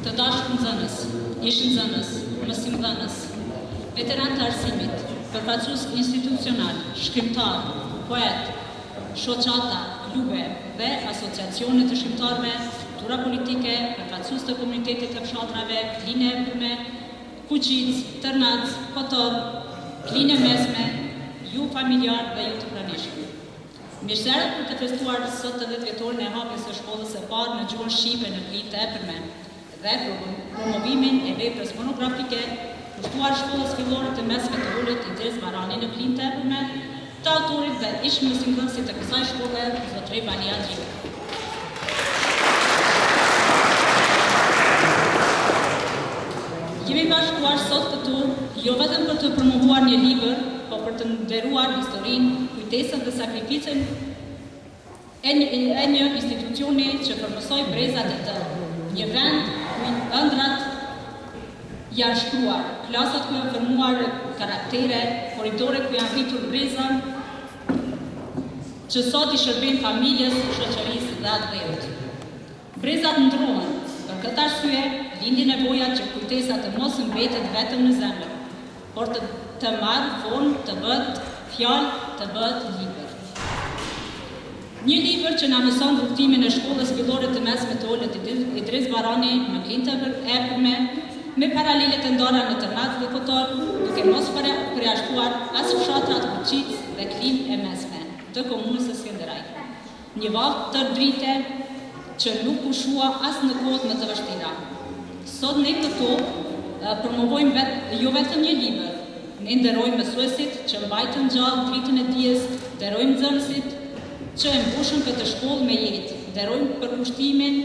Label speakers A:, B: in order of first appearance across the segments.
A: Të dashur nxënës, ish nxënës, mësimdhënës, veteranë të arsimit, përfaqësues institucional, shkrimtarë, poetë, shoqata, klube dhe asociacione të shkrimtarëve, struktura politike, përfaqësues të komunitetit të fshatrave, Klinë e Epërme, Kuçicë, Tërnac, Kotorr, Klinë e Mesme, ju familjarë dhe ju të pranishëm. Mirë se erdhët për të festuar sot 80 vjetorin e hapjes së shkollës së parë në gjuhën shqipe në Klinë të Epërme dhe promovimin e veprës monografike kushtuar shkollës fillore të mesme të ulët Idriz Barani në Klinë të Epërme, të autorit dhe ish mësimdhënësit të kësaj shkolle, zotëri Bali Haxhiu. Jemi bashkuar sot këtu jo vetëm për të promovuar një libër, po për të nderuar historinë, kujtesën dhe sakrificën e një, e një institucioni që formësoi brezat e tërë, një vend ku ëndrrat janë shkruar, klasat ku janë formuar karaktere, korridore ku janë rritur breza që sot i shërbejnë familjes, shoqërisë dhe atdheut. Brezat ndërrohen, për këtë arsye lindi nevoja që kujtesa të mos mbetet vetëm në zemër, por të të marrë formë, të bëhet fjalë, të bëhet libër. Një libër që na mëson rrugëtimin e shkollës fillore të mesme të ulët Idriz Barani në Klinë të Epërme, me paralelet e ndara në Tërnac dhe Kotorr, duke mos përjashtuar as fshatrat Kuçicë dhe Klinë e Mesme të komunës së Skenderajt. Një vatër drite që nuk u shua as në kohët më të vështira. Sot ne këtu promovojmë vet, jo vetëm një libër. Ne nderojmë mësuesit që mbajtën gjallë dritën e dijes, nderojmë nxënësit që e mbushën këtë shkollë me jetë, nderojmë përkushtimin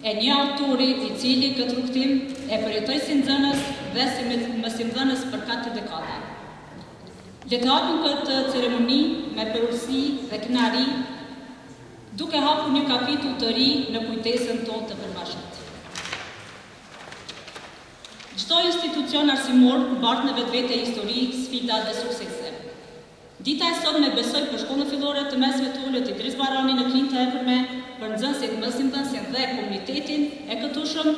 A: e një autori i cili këtë rrugëtim e përjetoi si nxënës dhe si mësimdhënës për katër dekada. Le të hapim këtë ceremoni me përulësi dhe krenari, duke hapur një kapitull të ri në kujtesën tonë të përbashkët. Çdo institucion arsimor mbart në vetvete histori, sfida dhe suksese. Dita e sotme besoj për shkollën fillore të mesme të ulët Idriz Barani në Klinë të Epërme, për nxënësit, mësimdhënësin dhe komunitetin e këtushëm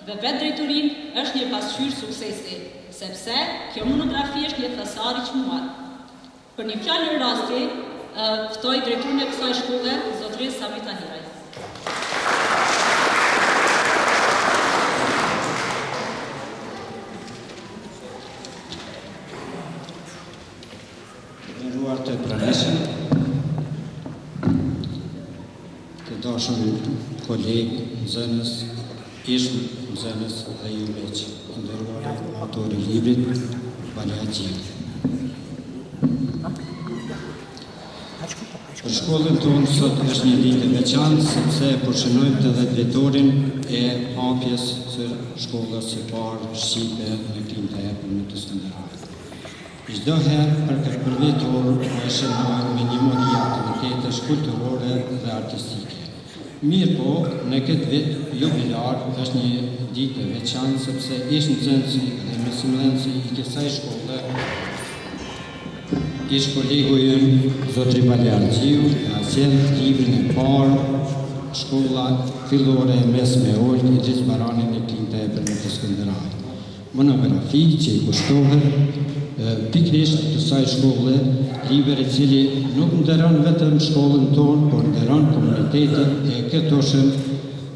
A: dhe vetë drejtorinë është një pasqyrë suksesi. Sepse, kjo monografi është një thesar i çmuar. Për një fjalë rasti, ftoj drejtorin e kësaj shkolle, zotëri Sami Tahiraj.
B: Të nderuar të pranishëm, të dashur kolegë, nxënës, ish nxënës dhe ju miq, i nderuar autor i librit, Bali Haxhiu. Për shkollën tonë sot është një ditë e veçantë sepse po shënojmë 80 vjetorin e hapjes së shkollës së parë shqipe në Klinë të Epërme të Skënderajt. Çdo herë për këtë përvjetor po e shënojmë me një mori aktivitetesh kulturore dhe artistike. Mirëpo, në këtë vit jubilar është një ditë e veçantë sepse ish nxënësi dhe mësimdhënësi i kësaj shkolle, Ish kolegu ynë, zotri Bali Haxhiu, na sjell librin e parë Shkolla fillore e mesme e ulët Idriz Barani në Klinë të Epërme të Skënderajt. Monografi që i kushtohet pikërisht kësaj shkolle, libër i cili nuk nderon vetëm shkollën tonë, por nderon komunitetin e këtushëm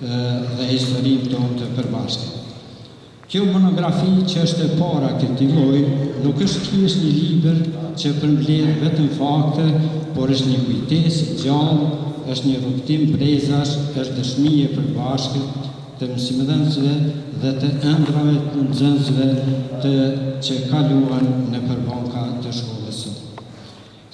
B: dhe historinë tonë të përbashkët. Kjo monografi që është e para e këtij lloji, nuk është thjesht një libër që përmbledh vetëm fakte, por është një kujtesë e gjallë, është një rrugëtim brezash, është dëshmi e përbashkët të mësimdhënësve dhe të ëndrrave të nxënësve të që kaluan nëpër banka të shkollës sonë.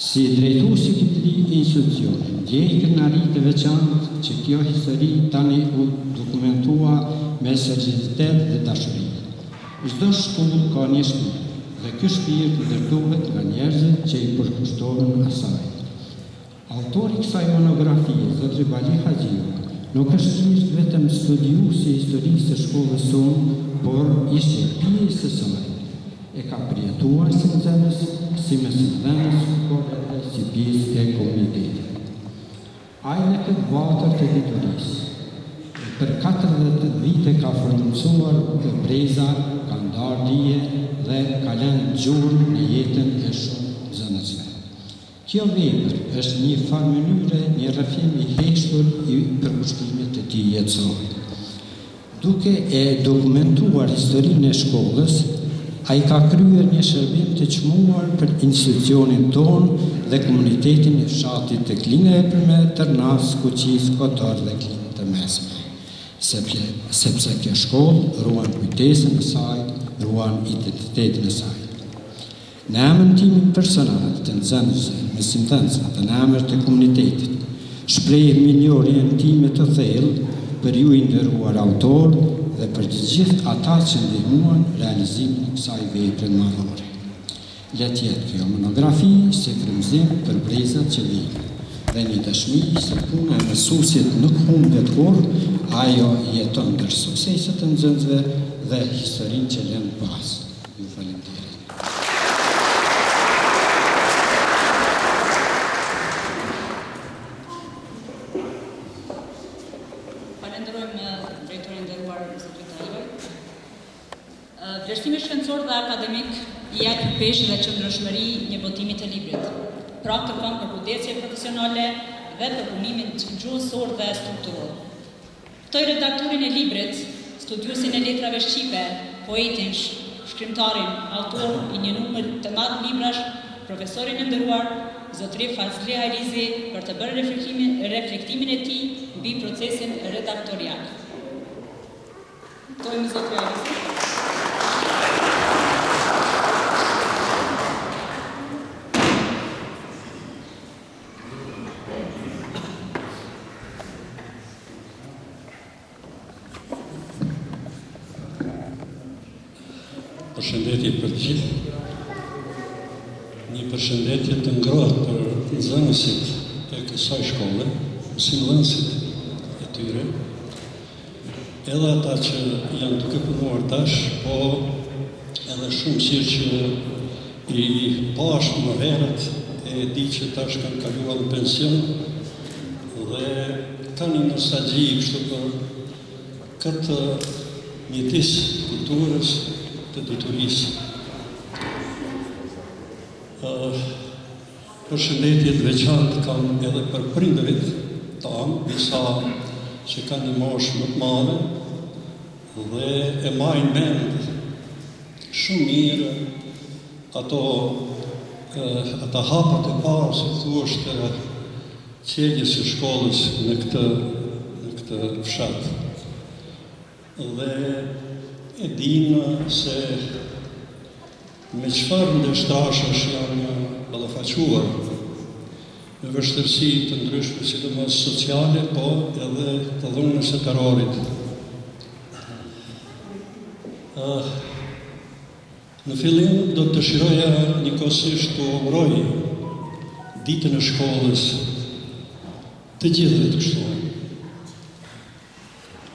B: Si drejtues i këtij institucioni, ndjej krenari të veçantë që kjo histori tani u dokumentua me seriozitet dhe dashuri. Çdo shkollë ka një shpirt, dhe ky shpirt ndërtohet nga njerëzit që i përkushtohen asaj. Autori i kësaj monografie, zotri Bali Haxhiu, nuk është thjesht vetëm studiues i historisë së shkollës sonë, por ishte pjesë e saj. E ka përjetuar si nxënës, si mësimdhënës, por edhe si pjesë e komunitetit. Ai në këtë vatër të diturisë, për 40 vite ka frymëzuar breza, ka ndarë dije dhe ka lënë gjurmë në jetën e shumë nxënësve. Kjo vepër është në një farë mënyre një rrëfim i heshtur i përkushtimit të tij jetësor. Duke e dokumentuar historinë e shkollës, ai ka kryer një shërbim të çmuar për institucionin tonë dhe komunitetin e fshatit të Klinë Epërme, Tërnavc, Kuçicë, Kotor dhe Klinë të Mesme. Sepse, sepse kjo shkollë ruan kujtesën e saj, ruan identitetin e saj. Në emrin tim personal, të nxënësve, mësimdhënësve dhe në emër të komunitetit, shpreh mirënjohjen time të thellë për ju i nderuar autor dhe për të gjithë ata që ndihmuan realizimin e kësaj vepre madhore. Le të jetë kjo monografi si frymëzim për brezat që vijnë dhe një dëshmi se puna e mësuesit nuk humbet kurrë, ajo jeton ndër sukseset e nxënësve dhe historinë që lënë pas. Ju faleminderit.
A: Falenderojmë drejtorin e nderuar zotri Dalaj. Vlerësimi shkencor dhe akademik i jep peshë dhe qëndrueshmëri një botimi të librit. Pra kërkon përkujdesje profesionale dhe përpunimin gjuhësor dhe strukturor. Ftoj redaktorin e librit, studiuesin e letrave shqipe, poetin, shkrimtarin, autor i një numër të madh librash, profesorin e nderuar, zotëri Fazli Hajrizi për të bërë reflektimin e tij mbi procesin redaktorial. Ftojmë zotëri Hajrizi.
C: Përshëndetje për të gjithë. Një përshëndetje të ngrohtë për nxënësit e kësaj shkolle, mësimdhënësit e tyre, edhe ata që janë duke punuar tash, po edhe shumë sirë që i pashë më herët e di që tash kanë kaluar në pension dhe kanë një nostalgji kështu për këtë mjedis të kulturës, të diturisë. Përshëndetje të veçantë kam edhe për prindërit tanë, disa që kanë një moshë më të madhe dhe e majnë mend shumë mirë ato ata hapat e parë, si thuash, të çeljes së shkollës në këtë në këtë fshat. Dhe e dinë se me çfarë ndeshtrashësh janë ballafaquar. Me vështirësi të ndryshme, sidomos sociale, po edhe të dhunës e terrorit. Në fillim do të dëshiroja njëkohësisht t'u uroj ditën e shkollës të gjithëve të kështu.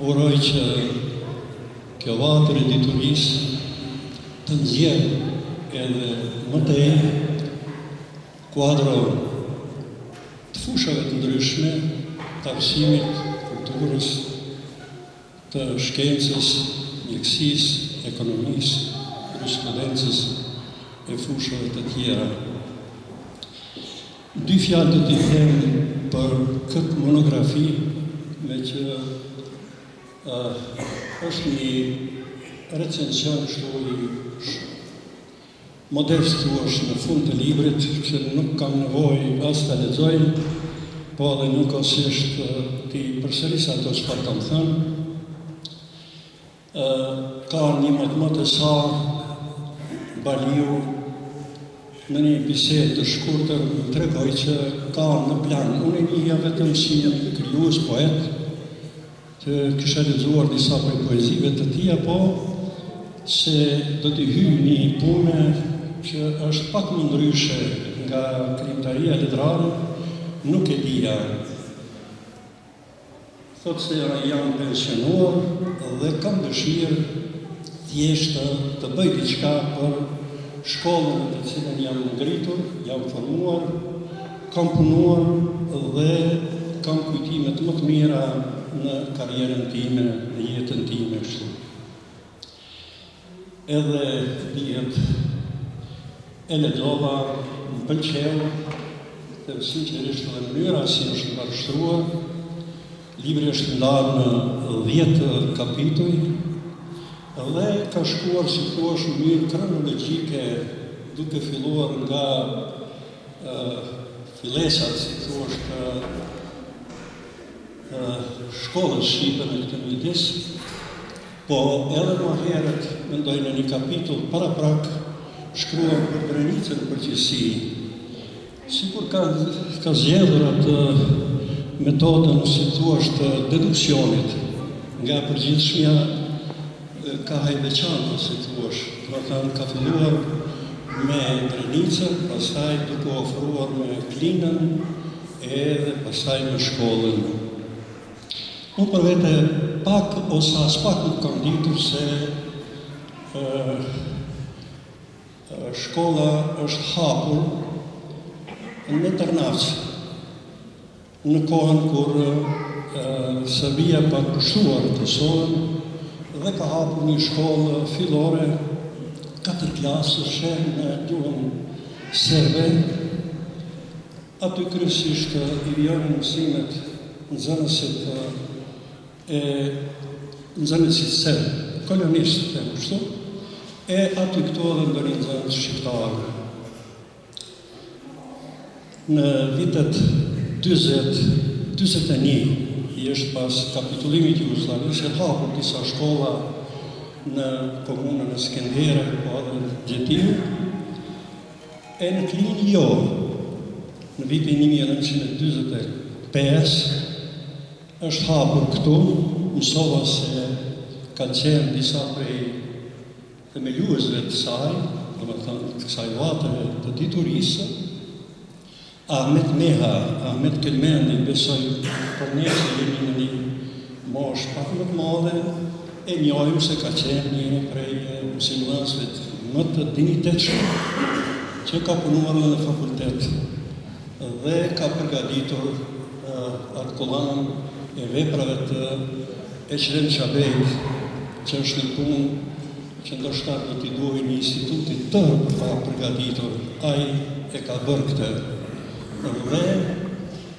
C: Uroj që kjo vatër e diturisë të nxjerrë edhe më tej kuadro të fushave të ndryshme, të arsimit, kulturës, të shkencës, mjekësisë, ekonomisë, jurisprudencës e fushave të tjera. Dy fjalë do t'i them për këtë monografi, meqë është një recension kështu i modest thuash në fund të librit, që nuk kam nevojë as ta lexoj, po edhe njëkohësisht t'i përsëris ato çfarë kam thënë. Ka një motmot e sa Baliu në një bisedë të shkurtër më tregoi që ka në plan. Unë e njihja vetëm si një krijues poet, që kisha lexuar disa prej poezive të tija, po se do t'i hyjë një pune që është pak më ndryshe nga krijimtaria letrare, nuk e dija. Thotë se jam pensionuar dhe kam dëshirë thjesht të bëj diçka për shkollën në të cilën jam ngritur, jam formuar, kam punuar dhe kam kujtimet më të mira në karrierën time, në jetën time kështu. Edhe dihet, e lexova, më pëlqeu, them sinqerisht edhe mënyra si është mbarështruar. Libri është ndarë në 10 kapituj dhe ka shkuar, si thuash, në mënyrë kronologjike, duke filluar nga fillesat, si thuash, të shkollës shqipe në këtë mjedis, po edhe më herët, mendoj në një kapitull paraprak, shkruan për Drenicën në përgjithësi. Sikur ka, ka zgjedhur atë metodën, si thuash, të deduksionit, nga e përgjithshmja kah e veçanta, si thuash, domethënë ka filluar me Drenicën, pastaj duke u afruar me Klinën, Edhe pastaj me shkollën. Unë për vete pak ose aspak nuk kam ditur se shkolla është hapur në Tërnavc, në kohën kur Serbia pat pushtuar Kosovën dhe ka hapur një shkollë fillore katërklasëshe në gjuhën serbe, Aty kryesisht i vijonin mësimet nxënësit e nxënësit serbë, kolonistë, them kështu, e aty këtu edhe ndonjë nxënës shqiptar. Në vitet 40, 41, i është pas kapitullimit të Jugosllavisë, janë hapur disa shkolla në komunën e Skenderajt, po edhe gjetiu, E në Klinë jo. Në vitin 1945 është hapur këtu, mësova se kanë qenë disa prej themeluesve të saj, domethënë të kësaj vatre të diturisë, Ahmet Meha, Ahmet Kelmendi, besoj për ne që jemi në një moshë pak më të madhe, E njohim se ka qenë një prej mësimdhënësve më të dinjitetshëm që ka punuar edhe në fakultet dhe ka përgatitur atë kolanën e veprave të Eqrem Çabejt, që është një punë që ndoshta do t'i duhej një instituti të tërë për ta përgatitur. Ai e ka bërë këtë. Dhe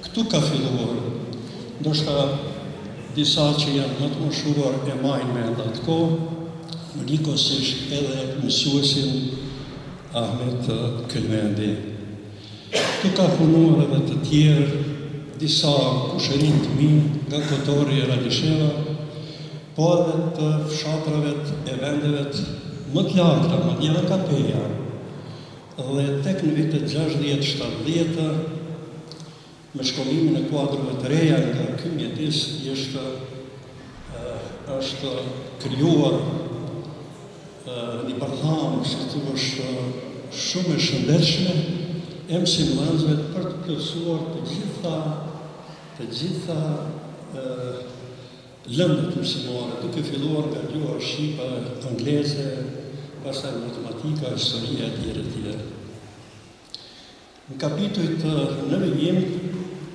C: Këtu ka filluar. Ndoshta disa që janë më të moshuar e majnë mend atë kohë, por njëkohësisht edhe mësuesin Ahmet Kelmendi. Këtu ka punuar edhe të tjerë, disa kushërinj të mi nga Kotorri e Radisheva, po edhe të fshatrave e vendeve më të largëta, madje edhe nga Peja. Dhe tek në vitet 60-70. me shkollimin e kuadrove të reja nga ky mjedis është është krijuar një bërthamë, si të thuash, shumë e shëndetshme e mësimdhënësve për të plotësuar të gjitha të gjitha lëndët mësimore, duke filluar nga gjuha shqipe, angleze, pastaj matematika, historia etj etj. Në kapitujt në vijim,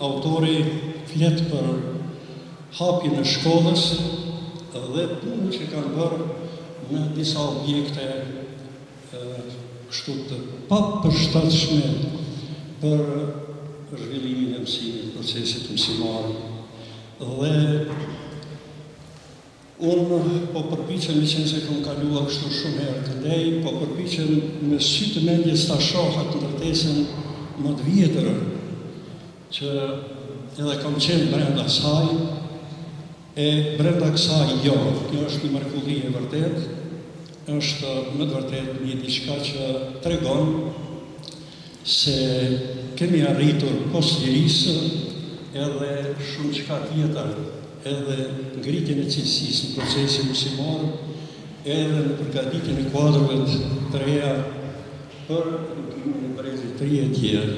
C: autori flet për hapjen e shkollës dhe punën që kanë bërë në disa objekte kështu të papërshtatshme për zhvillimin e mësimit, procesit mësimor. Dhe Unë po përpiqem, meqenëse kam kaluar kështu shumë herë këndej, po përpiqem me sy të mendjes ta shoh atë ndërtesën më të vjetër që edhe kam qenë brenda saj, e brenda kësaj jo, kjo është një mrekulli e vërtetë, është me të vërtetë një diçka që tregon se kemi arritur pos lirisë edhe shumëçka tjetër, edhe ngritjen e cilësisë në procesin mësimor, edhe në përgatitjen e kuadrove të reja për edukimin e brezit të ri e tjerë.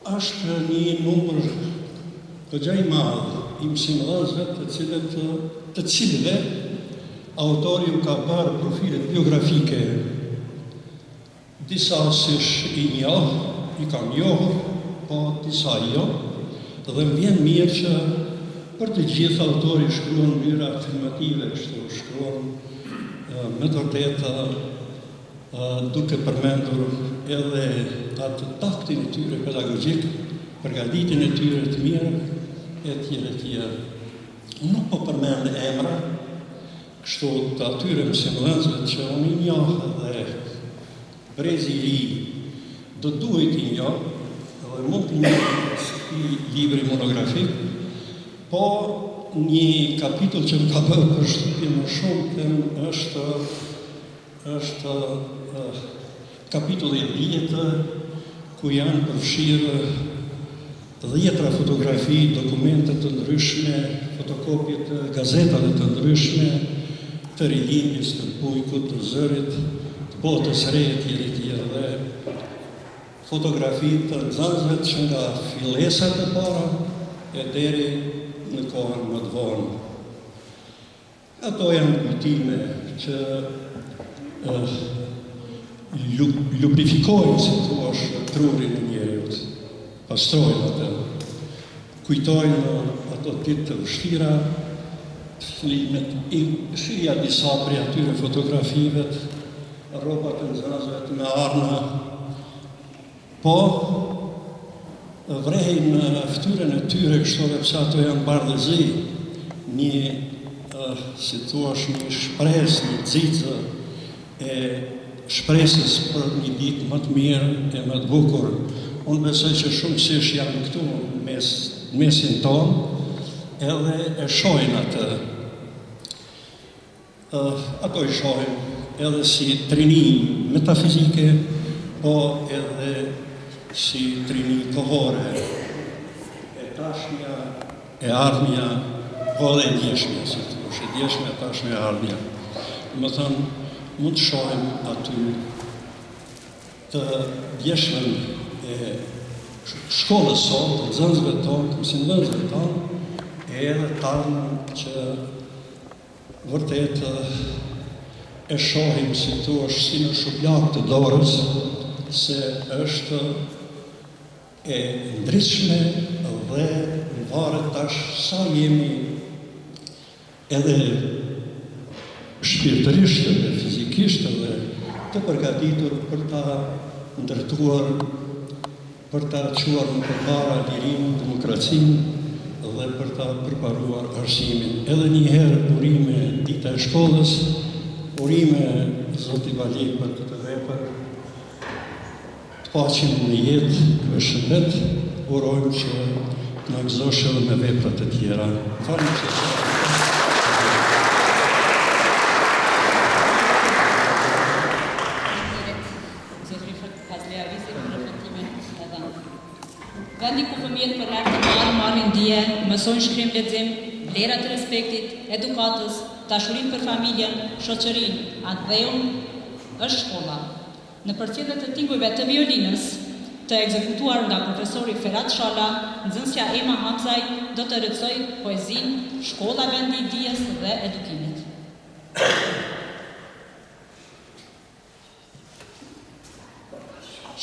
C: Është një numër goxha i madh i mësimdhënësve të cilët të cilëve autori u ka bërë profilet biografike, disa sish i njoh, i kam njohur, po disa jo, dhe më vjen mirë që për të gjithë autori shkruan në mënyrë afirmative, kështu shkruan me të vërtetë duke përmendur edhe atë taktin e tyre pedagogjik, përgatitjen e tyre të mirë, etj, etj. Nuk po përmend emra, kështu të atyre mësimdhënësve që unë i njoh dhe brezi i ri do duhej t'i njoh dhe mund t'i njoh përmes këtij libri monografik, po një kapitull që më ka bërë përshtypje më shumë them është Është kapitulli i dhjetë ku janë përfshirë dhjetra fotografi, dokumente të ndryshme, fotokopje të gazetave të ndryshme, të Rilindjes, të Bujkut, të Zërit, të Botës Re etj etj dhe fotografi të nxënësve që nga fillesat e para e deri në kohën më të vonë. Ato janë kujtime që lubrifikojnë, si të thuash, trurin e njeriut, pastrojnë atë, kujtojnë ato ditë të vështira, fillimet, i shihja disa prej atyre fotografive, rrobat e nxënësve me arna, Po, vrehej në fytyrën e tyre kështu edhe pse ato janë bardh e zi, një, si të thuash, një shpresë, një xixë e shpresës për një ditë më të mirë e më të bukur. Unë besoj që shumë sish janë këtu mes mesin tonë edhe e shohin atë. Ato i shohim edhe si trini metafizike, po edhe si trini kohore, e tashmja, e ardhmja, po edhe e djeshmja, si të thuash, e djeshmja, e tashmja, e ardhmja. Domethënë, mund të shohim aty të djeshmen e shkollës sonë, të nxënësve tonë, të mësimdhënësve tonë, e edhe të ardhmen që Vërtet e shohim si thuash si në shuplakë të dorës se është e ndritshme dhe varet tash sa jemi edhe shpirtërisht edhe fizikisht edhe të përgatitur për ta ndërtuar për ta çuar më përpara lirinë, demokracinë dhe për ta përparuar arsimin. Edhe një herë urime Dita e Shkollës, urime zoti Bali për këtë vepër. Të paçim në jetë e shëndet, urojmë që të na gëzosh edhe me vepra të tjera. Faleminderit.
A: Zotëri Fazli Avizi. dije, mësojnë shkrim lexim, vlerat e respektit, edukatës, dashurinë për familjen, shoqërinë, atdheun, është shkolla. Në përcjellje të tingujve të violinës, të ekzekutuar nga profesori Ferat Shala, nxënësja Ema Hamzaj do të recojë poezinë Shkolla vendi i dijes dhe edukimit.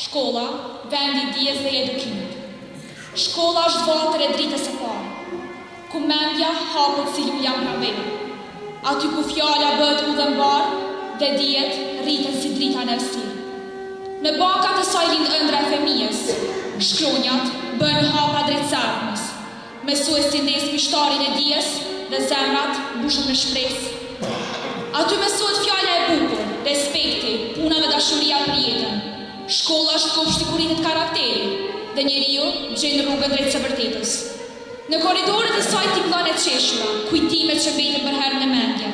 D: Shkolla, vendi i dijes dhe i edukimit. Shkolla është vatër e dritës së parë, ku mendja hapet si lulja në pranverë. Aty ku fjala bëhet udhë e mbarë dhe dijet rriten si drita në errësirë. Në bankat e saj lind ëndrra e fëmijës, shkronjat bëhen hapa drejt së ardhmes. Mësuesi ndez pishtarin e dijes dhe zemrat mbushen me shpresë. Aty mësohet fjala e bukur, respekti, puna dhe dashuria për jetën. Shkolla është kopshti ku rritet karakteri dhe njeriu gjen rrugën drejt së vërtetës. Në korridoret e saj tingëllon e qeshura, kujtime që mbeten përherë në mendje.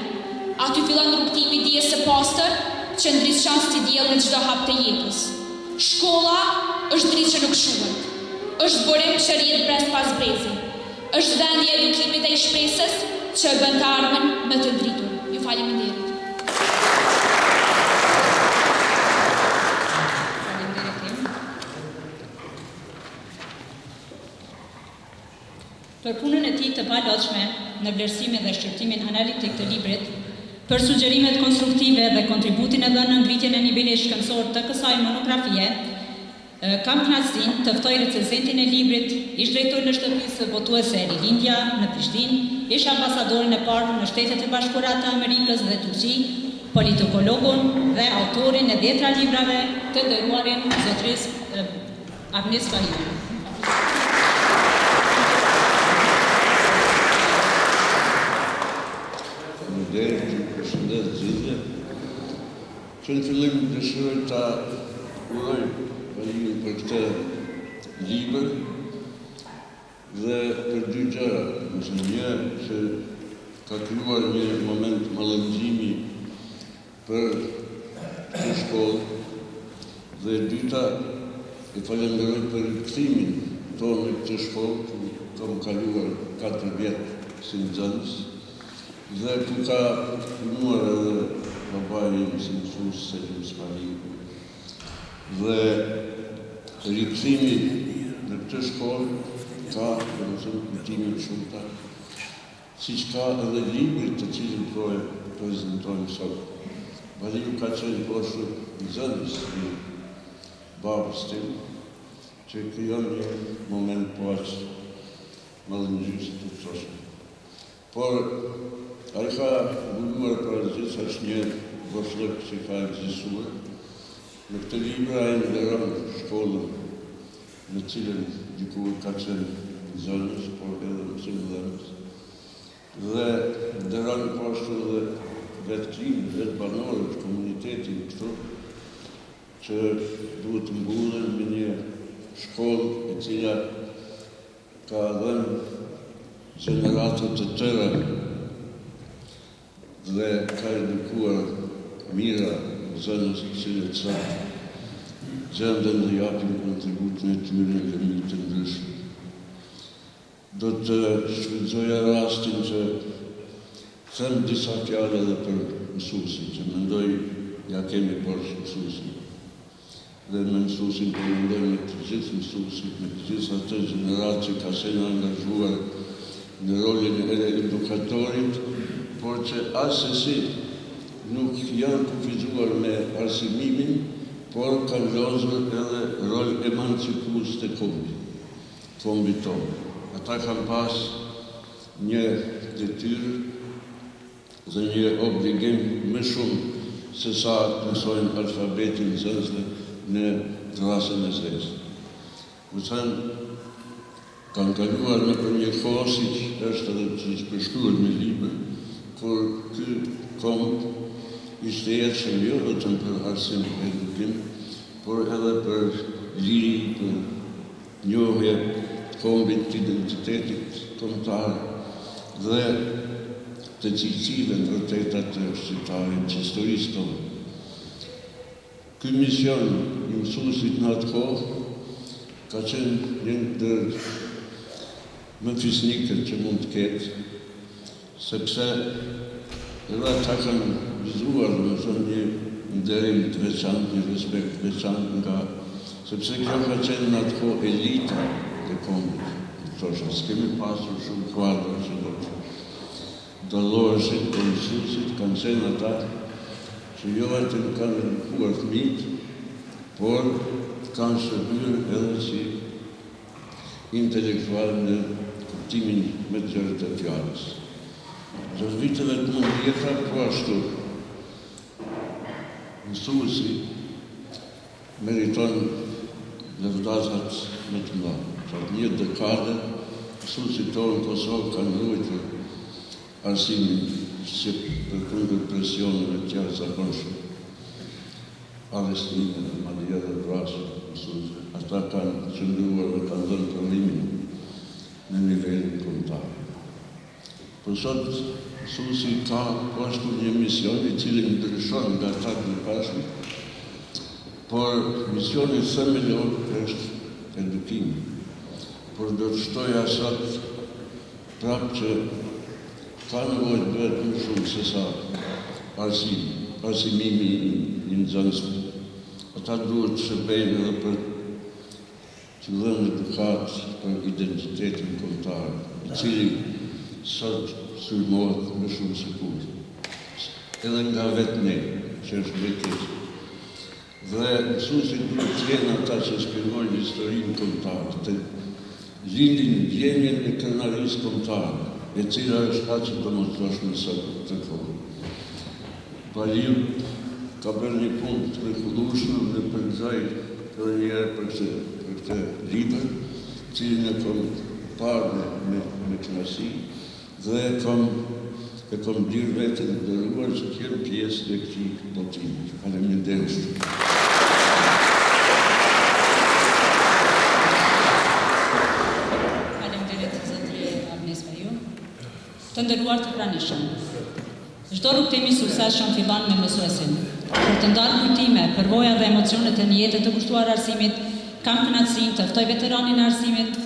D: Aty fillon rrugëtimi i dijes së pastër që ndriçon si diell në çdo hap të jetës. Shkolla është dritë që nuk shuhet. Është burim që rrjedh brez pas brezi. Është vendi i edukimit dhe i shpresës që e bën të ardhmen më të ndritur. Ju faleminderit.
A: Faleminderit Emë. Për punën e tij të palodhshme në vlerësimin dhe shqyrtimin analitik të librit, për sugjerimet konstruktive dhe kontributin e dhënë në ngritjen e nivelit shkencor të kësaj monografie, kam kënaqësinë të ftoj recensentin e librit, ish-drejtorin e shtëpisë botuese Rilindja në Prishtinë, ish-ambasadorin e parë në Shtetet e Bashkuara të Amerikës dhe Turqi, politikologun dhe autorin e dhjetra librave, të nderuarin zotëri Avni Spahiu.
E: Faleminderit, ju përshëndes të gjithëve. Që në fillim dëshiroj ta uroj Valiun për këtë libër dhe për dy gjëra, domethënë një që ka krijuar një moment mallëngjimi për këtë shkollë dhe e dyta e falenderoj për rikthimin tonë në këtë shkollë ku kam kaluar 4 vjet si nxënës dhe ku ka punuar edhe babai im si mësues Selim Spahiu dhe rikthimi në këtë shkollë ka domethënë kujtime të shumta Siç ka edhe libri të cilin po e prezentojmë sot. Valiu ka qenë po ashtu nxënës i babës tim, që krijon një moment po aq mallëngjyes do të thosha. Por ai ka mbuluar para gjithash një boshllëk që ka ekzistuar. Në këtë libër ai nderon shkollën në të cilën dikur ka qenë nxënës, por edhe mësimdhënës, dhe nderon po ashtu edhe vetë Klinën, vetë banorët, komunitetin këtu, që duhet të mburren me një shkollë e cila ka dhënë gjenerata të tëra dhe ka edukuar mijëra nxënës të cilët sot gjenden dhe japin kontributin e tyre në lëmi të ndryshme. Do të shfrytëzoja rastin që them disa fjalë edhe për mësuesin, që mendoj ia kemi borxh mësuesin. Dhe me mësuesin po mendoj me të gjithë mësuesit, me të gjithë atë gjeneratë që ka qenë angazhuar në rolin e edukatorit, por që assesi nuk janë kufizuar me arsimimin, por kanë lozur edhe rol emancipues të kombit, kombit tonë. Ata kanë pas një detyrë dhe një obligim më shumë se sa të mësojnë alfabetin nxënësve në dërrasën e zezë. Domethënë, kanë kaluar nëpër një kohë, siç është edhe siç përshkruhet në libër, kur ky komb ishte i etshëm jo vetëm për arsim e edukim, por edhe për liri, për njohje të kombit, të identitetit kombëtar dhe të cilësive të vërteta të shqiptarit, të historisë tonë. Ky mision i mësuesit në atë kohë ka qenë një ndër. më fisnike që mund të ketë, sepse edhe ata kanë gëzuar, domethënë, një nderim të veçantë, një respekt të veçantë nga, sepse kjo ka qenë në atë kohë elita e kombit, do të thosha, s'kemi pasur shumë kuadro që do të dalloheshin, por mësuesit kanë qenë ata që jo vetëm kanë edukuar fëmijët, por kanë shërbyer edhe si intelektualë në kuptimin më të gjerë të fjalës. Gjatë viteve të nëntëdhjeta, po ashtu, mësuesi meriton lëvdatat më të mëdha. Gjatë një dekade, mësuesit tonë në Kosovë kanë ruajtur arsimin shqip përkundër presioneve të jashtëzakonshme. Arrestimeve, madje edhe vrasje të mësuesve, ata kanë qëndruar dhe kanë dhënë prodhimin në nivelin kombëtar. Por sot mësuesi ka po ashtu një mision i cili ndryshon nga ata të mëparshmit, por misioni themelor është edukimi. Por do të shtoja sot prapë që Ka nevojë të bëhet më shumë sesa arsimi, arsimimi i nxënësve. Ata duhet të shërbejnë edhe për të dhënë edukatë për identitetin kombëtar, i cili sot sulmohet më shumë se kurrë. Edhe nga vetë ne, që është më e keqja. Dhe mësuesit duhet të jenë ata që shpjegojnë historinë kombëtare, të lindin ndjenjën e krenarisë kombëtare, e cila është aq e domosdoshme sot në këtë kohë. Baliu ka bërë një punë të mrekullueshme, unë e përgëzoj edhe një herë për këtë për këtë libër, të cilin e kam parë me me me kënaqësi. Dhe e kam e kam ndier veten të nderuar që të jem pjesë e këtij botimi. Faleminderit.
A: Faleminderit zotëri Avni Spahiu. Të nderuar të pranishëm. Çdo rrugëtim i suksesshëm fillon me mësuesin. Për të ndarë kujtime, përvoja dhe emocione të një jete të kushtuar arsimit, kam kënaqësinë të ftoj veteranin e arsimit,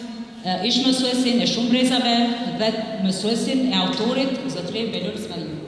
A: Ish-mësuesin e shumë brezave dhe mësuesin e autorit, zotëri Belul Spahiu.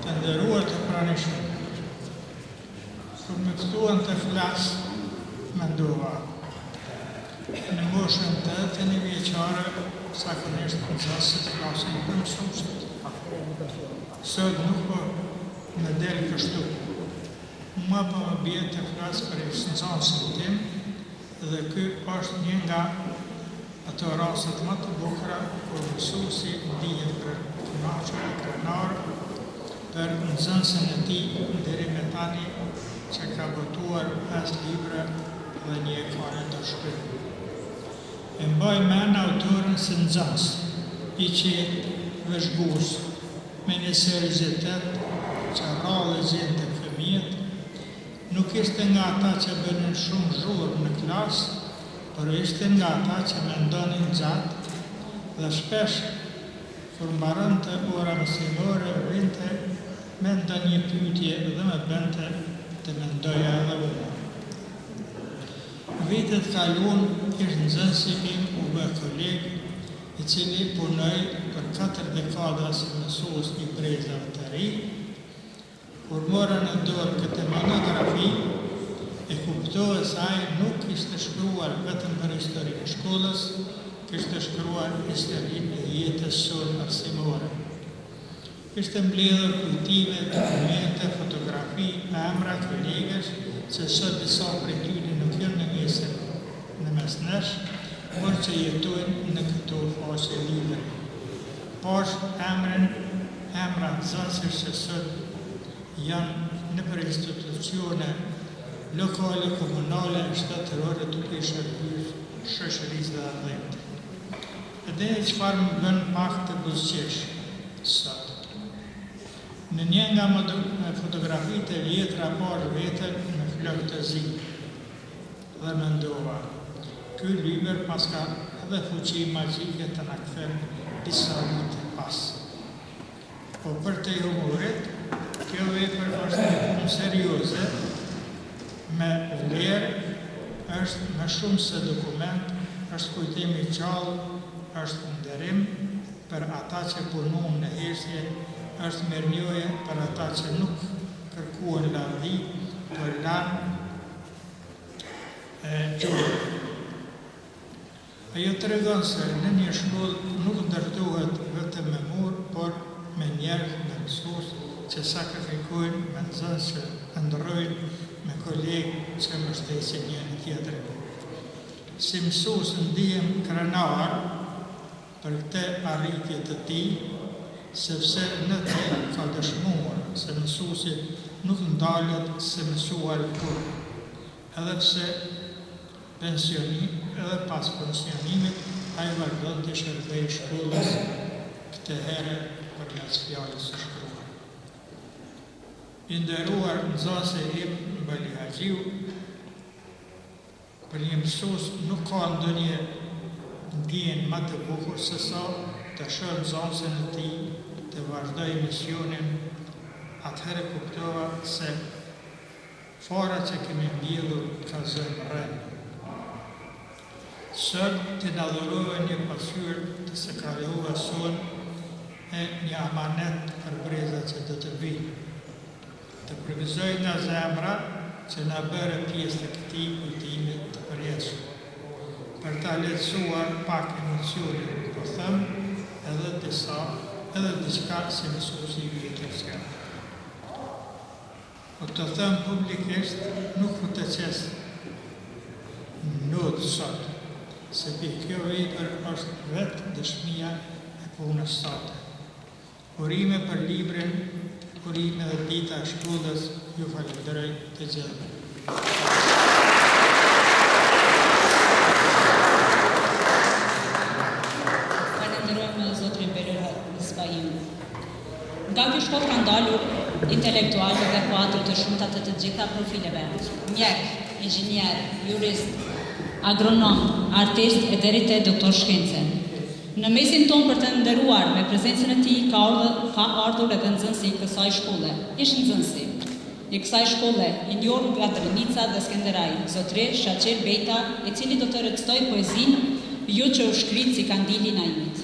F: Të nderuar të pranishëm, kur më ftuan të flas, mendova, Në moshën 81 vjeçare, zakonisht nxënësit flasin për mësuesit. Sot nuk po më del kështu. Mua po më bie të flas për ish-nxënësin tim dhe ky është një nga ato rastet më të bukura kur mësuesi ndihet i kënaqur e krenar për nxënësin e tij deri më tani që ka botuar pesë libra dhe një e ka në dorëshkrim. E mbaj mend autorin si nxënës, i qetë, vëzhgues, me një seriozitet që rrallë e gjen tek fëmijët, nuk ishte nga ata që bënin shumë zhurmë në klasë, por ishte nga ata që mendonin gjatë dhe shpesh kur mbaronte ora mësimore vinte me ndonjë pyetje dhe më bënte të mendoja edhe unë. Vitet kaluan, ish-nxënësi im u bë koleg, i cili punoi për katër dekada si mësues i brezave të rinj, Kur mora në dorë këtë monografi, e kuptova se ai nuk kishte shkruar vetëm për historinë e shkollës, kishte shkruar historinë e jetës sonë arsimore. Kishte mbledhur kujtime, dokumente, fotografi, emra kolegësh, që sot disa prej tyre nuk janë në mesin në mes nesh, por që jetojnë në këto faqe libri. Pashë emrin emra nxënësish që sot janë nëpër institucione lokale, komunale e shtetërore. duke i shërbyer shoqërisë dhe atdheut. E dini çfarë më bën pak të buzëqesh sot? Në një nga fotografitë e vjetra pashë veten me flokë të zi. Dhe mendova, ky libër paska edhe fuqi magjike të na kthen disa vite pas. Po përtej humorit, kjo vepër është një punë serioze, me vlerë, është më shumë se dokument, është kujtim i gjallë, është nderim për ata që punuan në heshtje, është mirënjohje për ata që nuk kërkuan lavdi, por lanë gjurmë. Ajo tregon se në një shkollë nuk ndërtohet vetëm me mur, por me njerëz, me mësues që sakrifikojnë, me nxënës që ëndërrojnë, me kolegë që mbështesin njëri-tjetrin. Si mësues ndihem krenar për këtë arritje të tij, sepse në të ka dëshmuar se mësuesi nuk ndalet së mësuari kurrë, edhe pse pensioni, edhe pas pensionimit, ai vazhdon t'i shërbejë shkollës këtë herë përmes fjalës së shkruar. I nderuar nxënësi im Bali Haxhiu, për një mësues nuk ka ndonjë ndjenjë më të bukur se sa të shohë nxënësin e tij të vazhdojë misionin, atëherë kuptova se Fara që kemi mbjellur ka zënë rrënjë. Sot ti na dhurove një pasqyrë të së kaluarës sonë e një amanet për brezat që do të vijnë. Të përgëzoj nga zemra që na bëre pjesë të këtij kujtimi të përjetshëm. Për ta lehtësuar pak emocionin po them edhe disa edhe diçka si mësuesi i vjetër që jam. Po të them publikisht nuk po të qes not sot, sepse kjo vepër është vetë dëshmia e punës sate. Urime për librin, urime dhe dita e shkollës, ju falënderoj të gjithëve.
A: Falenderojmë zotrin Behlul Spahiu. Nga kjo shkollë kanë dalur intelektualë dhe kuadro të shumta të të gjitha profileve, mjekë, inxhinierë, juristë, agronomë, artistë e deri te doktorë shkence. Në mesin tonë për të nderuar me prezencën e tij ka ka ardhur edhe nxënësi i kësaj shkolle, ish nxënësi i kësaj shkolle, i njohur nga Drenica dhe Skenderaj, zotëri Shaqir Bejta, i cili do të recitojë poezinë Ju që u shkritë si kandili i Naimit.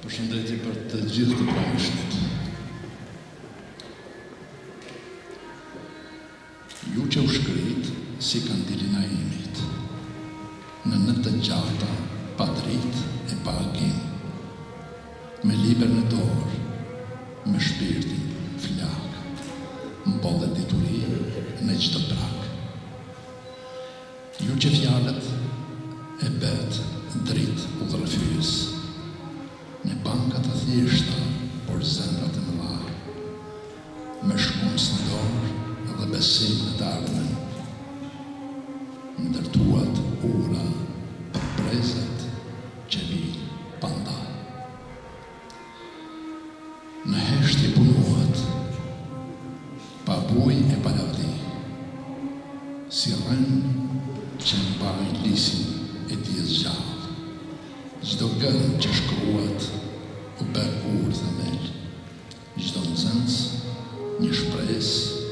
G: Përshëndetje për të gjithë të pranishmit. Ju që u shkritë si kandili i Naimit, në net të gjata, pa dritë e pa agim, me libër në dorë, me shpirtin flakë, mbollët dituri në çdo prag. Ju që fjalët e bëtë dritë udhërrëfyes, në banka të thjeshta, por zemra të mëdha. Me shkumës në dorë dhe besim në të ardhmen, ndërtuat ura për brezat që vijnë pa nda. Në heshtje punuat, pa bujë e pa lavdi, si rrënjë që mbajnë lisin e dijes gjallë. Çdo gërmë që shkruat u bë gur themel. Çdo nxënës një shpresë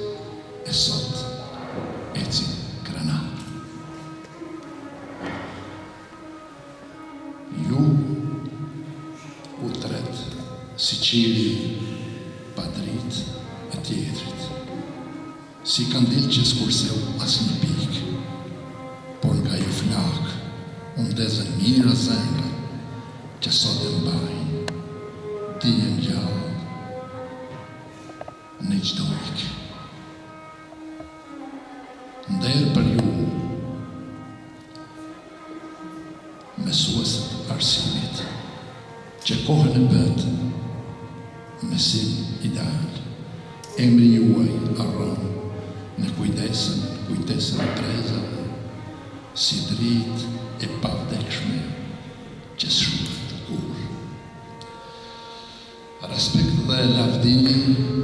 G: e sot ecin krenar. Ju u tret si qiri pa dritë e tjetrit, si kandil që s'kurseu asnjë pikë, por nga ju flakë u ndezën mijëra zemra që sot e mbajnë dijen gjallë në çdo ikë. Nder për ju. Mësuesit arsimit, që kohën e bëtë mësim ideal. Emri juaj rron në kujdesën, kujtesën e brezave, si dritë e pavdekshme që s'shuhet kurrë. Respekt dhe lavdi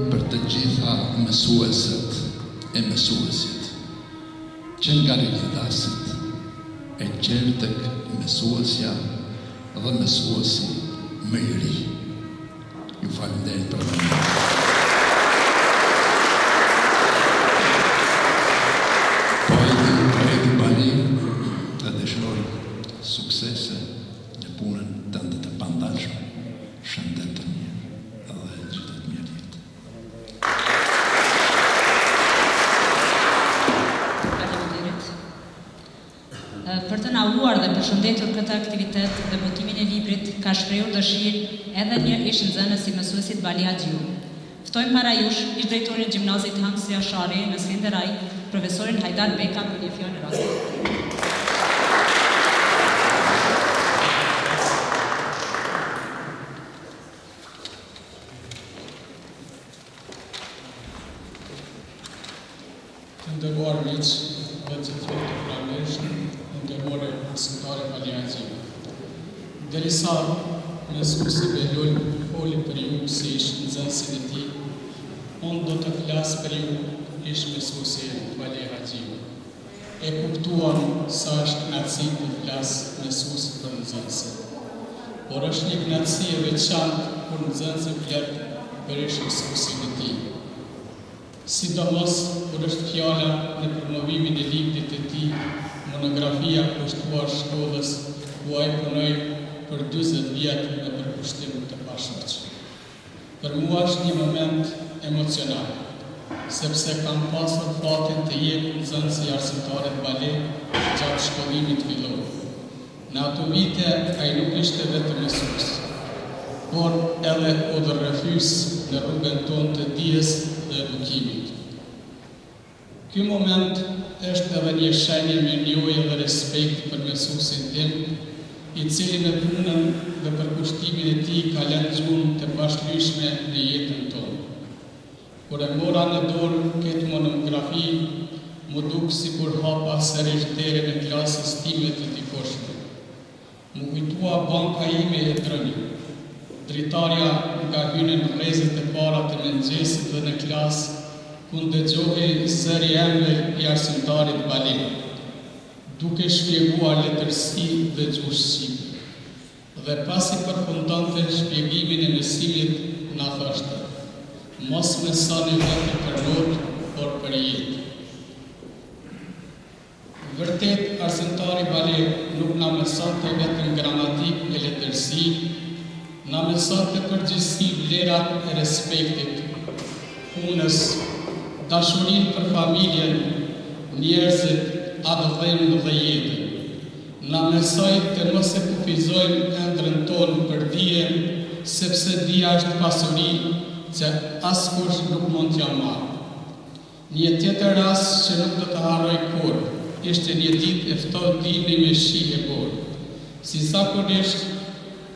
G: për të gjitha mësueset e mësuesit, që nga rilindasit e gjer tek mësuesja dhe mësuesi më i ri. Ju faleminderit për vëmendjen. Poeti, poeti Bali, të dëshiroj suksese në punën tënde të pandalshme. Shëndet të mirë dhe gjithë të mirat.
A: Faleminderit. Për të na uruar dhe përshëndetur këtë aktivitet dhe botimin e librit, ka shprehur dëshirë edhe një ish-nxënës i mësuesit Bali Haxhiu. Ftojmë para jush ish-drejtorin e gjimnazit Hamza Jashari në Skenderaj, profesorin Hajdar Beka për një fjalë rasti.
H: Të nderuar miq dhe gjithë ju të pranishëm, i nderuar arsimtari Bali Haxhiu. Derisa mësuesi Belul foli për ju si ish nxënësin e tij, unë do të flas për ju ish mësuesi Bali Haxhiu. E kuptuam sa është kënaqësi të flasë mësuesi për nxënësin. Por është një kënaqësi e veçantë kur nxënësi flet për ish mësuesin e tij. Sidomos kur është fjala në promovimin e librit të tij, monografia kushtuar shkollës ku ai punoi për 40 vjet me përkushtim të pashoq. Për mua është një moment emocional, sepse kam pasur fatin të jem nxënës i arsimtarit Bali gjatë shkollimit fillor. Në ato vite ai nuk ishte vetëm mësues, por edhe udhërrëfyes në rrugën tonë të dijes dhe edukimit. Ky moment është edhe një shenjë mirënjohje dhe respekti për mësuesin tim, i cili me punën dhe përkushtimin e tij ka lënë gjurmë të pashlyeshme në jetën tonë. Kur e mora në dorë këtë monografi, m'u duk sikur hapa sërish derën e klasës time të dikurshme. M'u kujtua banka ime e drunjtë, dritarja nga hynin rrezet e para të mëngjesit dhe në klasë, ku ndëgjohej zëri i ëmbël i arsimtarit Bali, duke shpjeguar letërsi dhe gjuhë shqipe. Dhe pasi përfundonte shpjegimin e mësimit, na thoshte, Mos mësoni vetëm për notë, por për jetë. Vërtet, arsimtari Bali nuk na mësonte vetëm gramatikë e letërsi, na mësonte përgjithësi vlerat e respektit, punës, dashurinë për familjen, njerëzit, atdheun dhe jetën. Na mësoi të mos e kufizojmë ëndrrën tonë për dije, sepse dija është pasuri që askush nuk mund t'ia marrë. Një tjetër rast që nuk do ta harroj kurrë, ishte një ditë e ftohtë dimri me shi e borë. Si zakonisht,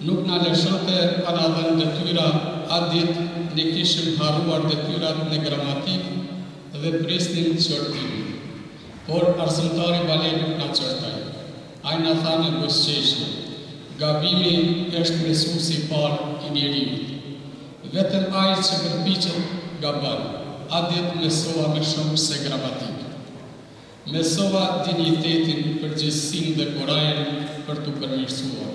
H: nuk na lëshonte pa na dhënë detyra, atë ditë ne kishim harruar detyrat në gramatikë dhe prisnim qortimin. Por arsimtari Bali nuk na qortoi. Ai na tha me buzëqeshje, Gabimi është mësuesi i parë i njeriut. Vetëm ai që përpiqet gabon. Atë ditë mësova më shumë se gramatikë. Mësova dinjitetin, përgjegjësinë dhe kurajën për t'u përmirësuar.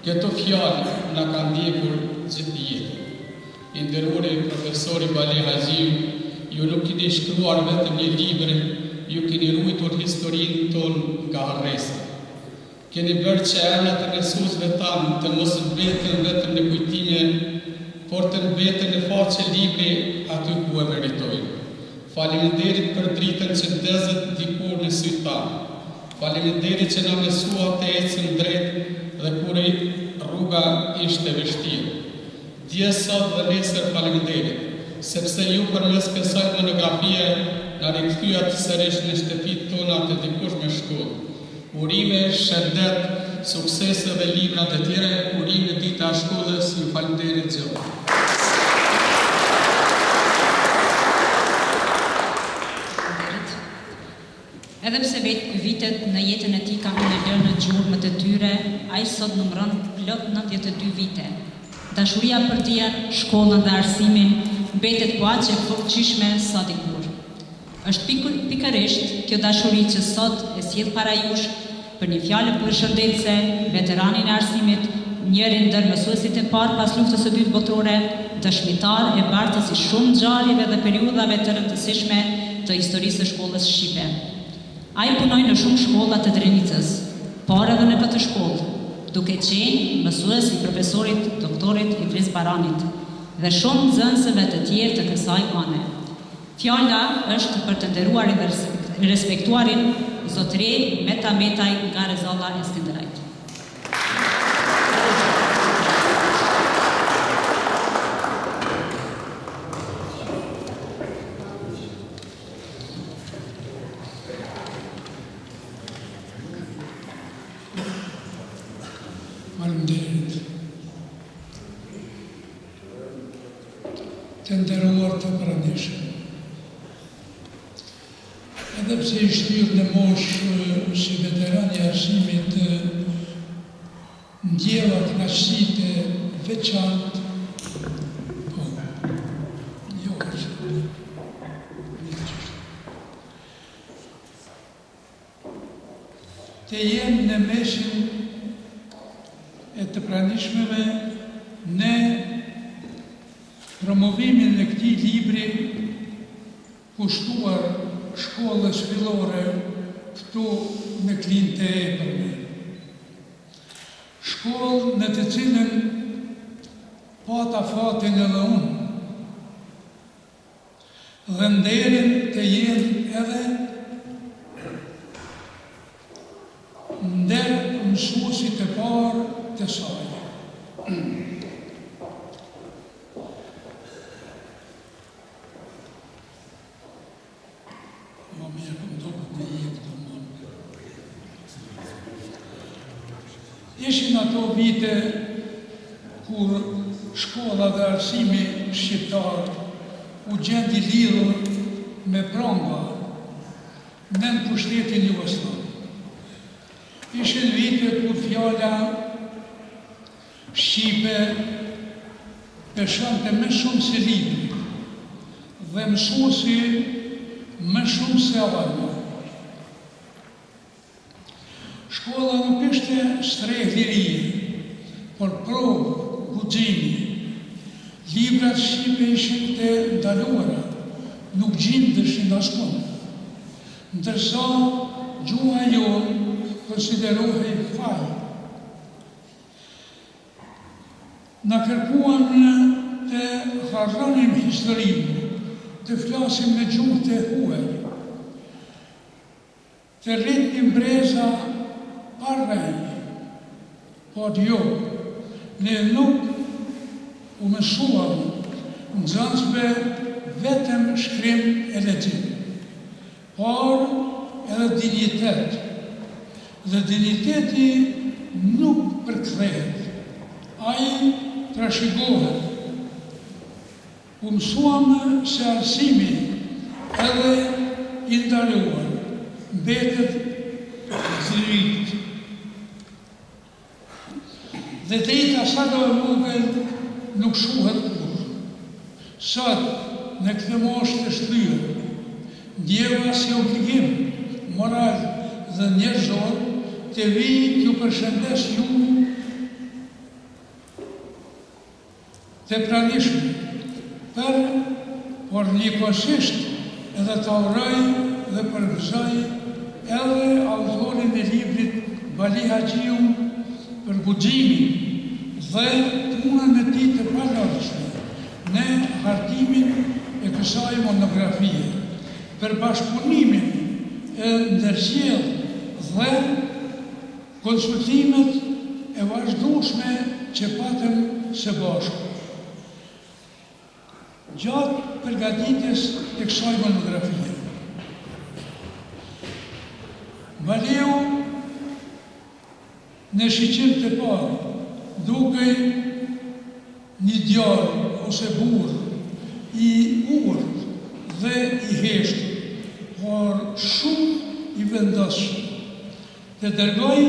H: Këto fjalë na kanë ndjekur gjithë jetën. I nderuari profesori Bali Haxhiu, ju nuk keni shkruar vetëm një libër, ju keni ruajtur historinë tonë nga harresa. Keni bërë që emrat e mësuesve tanë të mos mbeten vetëm në kujtime, por të mbeten në faqe libri aty ku e meritojnë. Faleminderit për dritën që ndezët dikur në sytë tanë. Faleminderit që na mësuat të ecim drejt dhe kur rruga ishte vështirë. Dje, sot dhe nesër faleminderit, sepse ju përmes kësaj monografie na rikthyat sërish në shtëpitë tona të dikurshme shkollë. Urime, shëndet, Suksese dhe libra të tjere, urime dita e shkollës, ju faleminderit gjithë.
A: Edhe pse vitet në jetën e tij kanë lënë gjurmët e tyre, ai sot numëron plot 92 vite. Dashuria për dijen, shkollën dhe arsimin mbetet po aq e fuqishme sa dikur. Është pikërisht kjo dashuri që sot e sjell para jush për një fjalë përshëndetëse veteranin e arsimit, njërin ndër mësuesit e parë pas Luftës së Dytë Botërore, dëshmitar e bartës i shumë ngjarjeve dhe periudhave të rëndësishme të historisë së shkollës shqipe. Ai punoi në shumë shkolla të Drenicës, por edhe në këtë shkollë, duke qenë mësues i profesorit doktorit Idriz Baranit dhe shumë nxënësve të tjerë të kësaj ane. Fjala është për të nderuarin dhe respektuarin zotëri Meta Metaj nga Rezalla e Skenderajt.
I: Faleminderit. Të nderuar të pranishëm. Edhe pse i shtyrë në moshë si veteran i arsimit, ndjeva kënaqësi të veçantë, po, jo, Të jem në mesin e të pranishmëve në promovimin e këtij libri kushtuar shkollës fillore këtu në Klinë të Epërme. Shkollë në të cilën pata fatin edhe unë dhe nderin të jem edhe ndër mësuesit e parë të saj. Ma mirë po më duket me jetë domon. Ishin ato vite kur shkolla dhe arsimi shqiptar u gjend i lidhur me pranga nën pushtetin jugosllav. Ishin vite kur fjala shqipe peshonte më shumë se libri dhe mësuesi më shumë se arma. Shkolla nuk ishte strehë lirie, por provë guximi. Librat shqipe ishin të ndaluara, nuk gjindeshin askund. Ndërsa gjuha jonë konsiderohej faj. Na kërkuan të harronim historinë, të flasim në gjuhë të huaj, të rritnim breza pa rrënjë. Por jo, ne nuk u mësuam nxënësve vetëm shkrim e lexim. Por edhe dinjitet. Dhe dinjiteti nuk përkthehet. Ai trashëgohet. U mësuam se arsimi, edhe i ndaluar, mbetet dritë. Dhe drita sado e vogël nuk shuhet kurrë. Sot, në këtë moshë të shtyrë, ndjeva si obligim moral dhe njerëzor të vij t'ju përshëndes ju Të pranishëm, për, por njëkohësisht edhe ta uroj dhe përgëzoj edhe autorin e librit Bali Haxhiun për guximin dhe punën e tij të palodhshme në hartimin e kësaj monografie, për bashkëpunimin e ndërsjellë dhe Konsultimet e vazhdueshme që patëm së bashku gjatë përgatitjes të kësaj monografie. Baliu Në shiqim të parë, dukej një djalë ose burrë i urtë dhe i heshtur, por shumë i vendosshëm. Të dërgoj,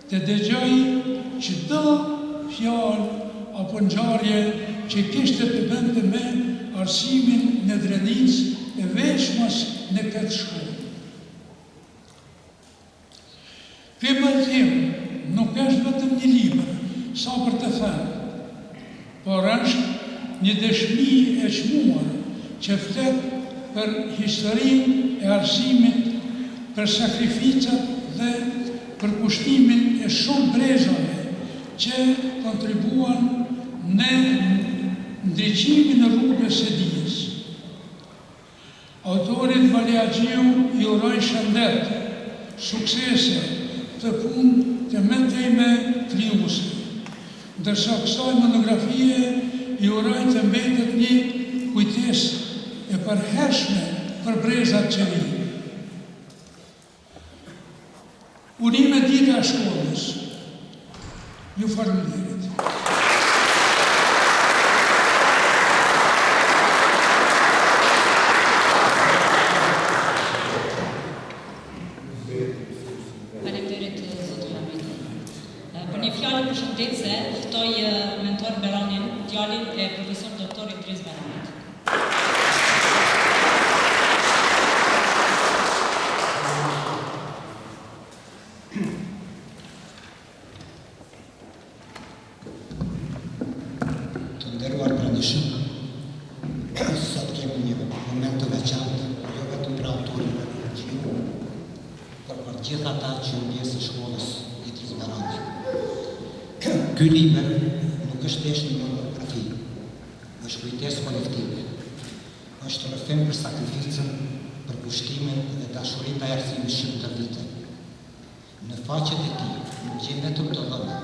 I: të dëgjoj çdo fjalë apo ngjarje që kishte të bënte me arsimin në Drenicë e veçmas në këtë shkollë. Ky botim nuk është vetëm një libër, sa për të thënë, por është një dëshmi e çmuar që flet për historinë e arsimit, për sakrificat dhe përkushtimin e shumë brezave që kontribuan në ndriçimin e rrugës së dijes. Autorit Bali Haxhiu i uroj shëndet, suksese të punë të mëtejme krijuese. Ndërsa kësaj monografie i uroj të mbetet një kujtesë e përhershme për brezat që vijnë. Urime Dita e Shkollës. Ju faleminderit.
A: Faleminderit zoti Hamiti. Për një fjalë përshëndetëse ftoj Mentor Beranin, djalin e profesor doktor Idriz Beranit.
B: Të nderuar të pranishëm, sot kemi një moment të veçantë, jo vetëm për autorin Haxhiu, por për gjithë ata që janë pjesë e shkollës Idriz Barani. Ky libër nuk është thjesht një monografi, Është kujtesë kolektive. Është rrëfim për sakrificën, përkushtimin dhe dashurinë ndaj arsimit shqip ndër vite. Në faqet e tij nuk gjejmë vetëm të dhëna,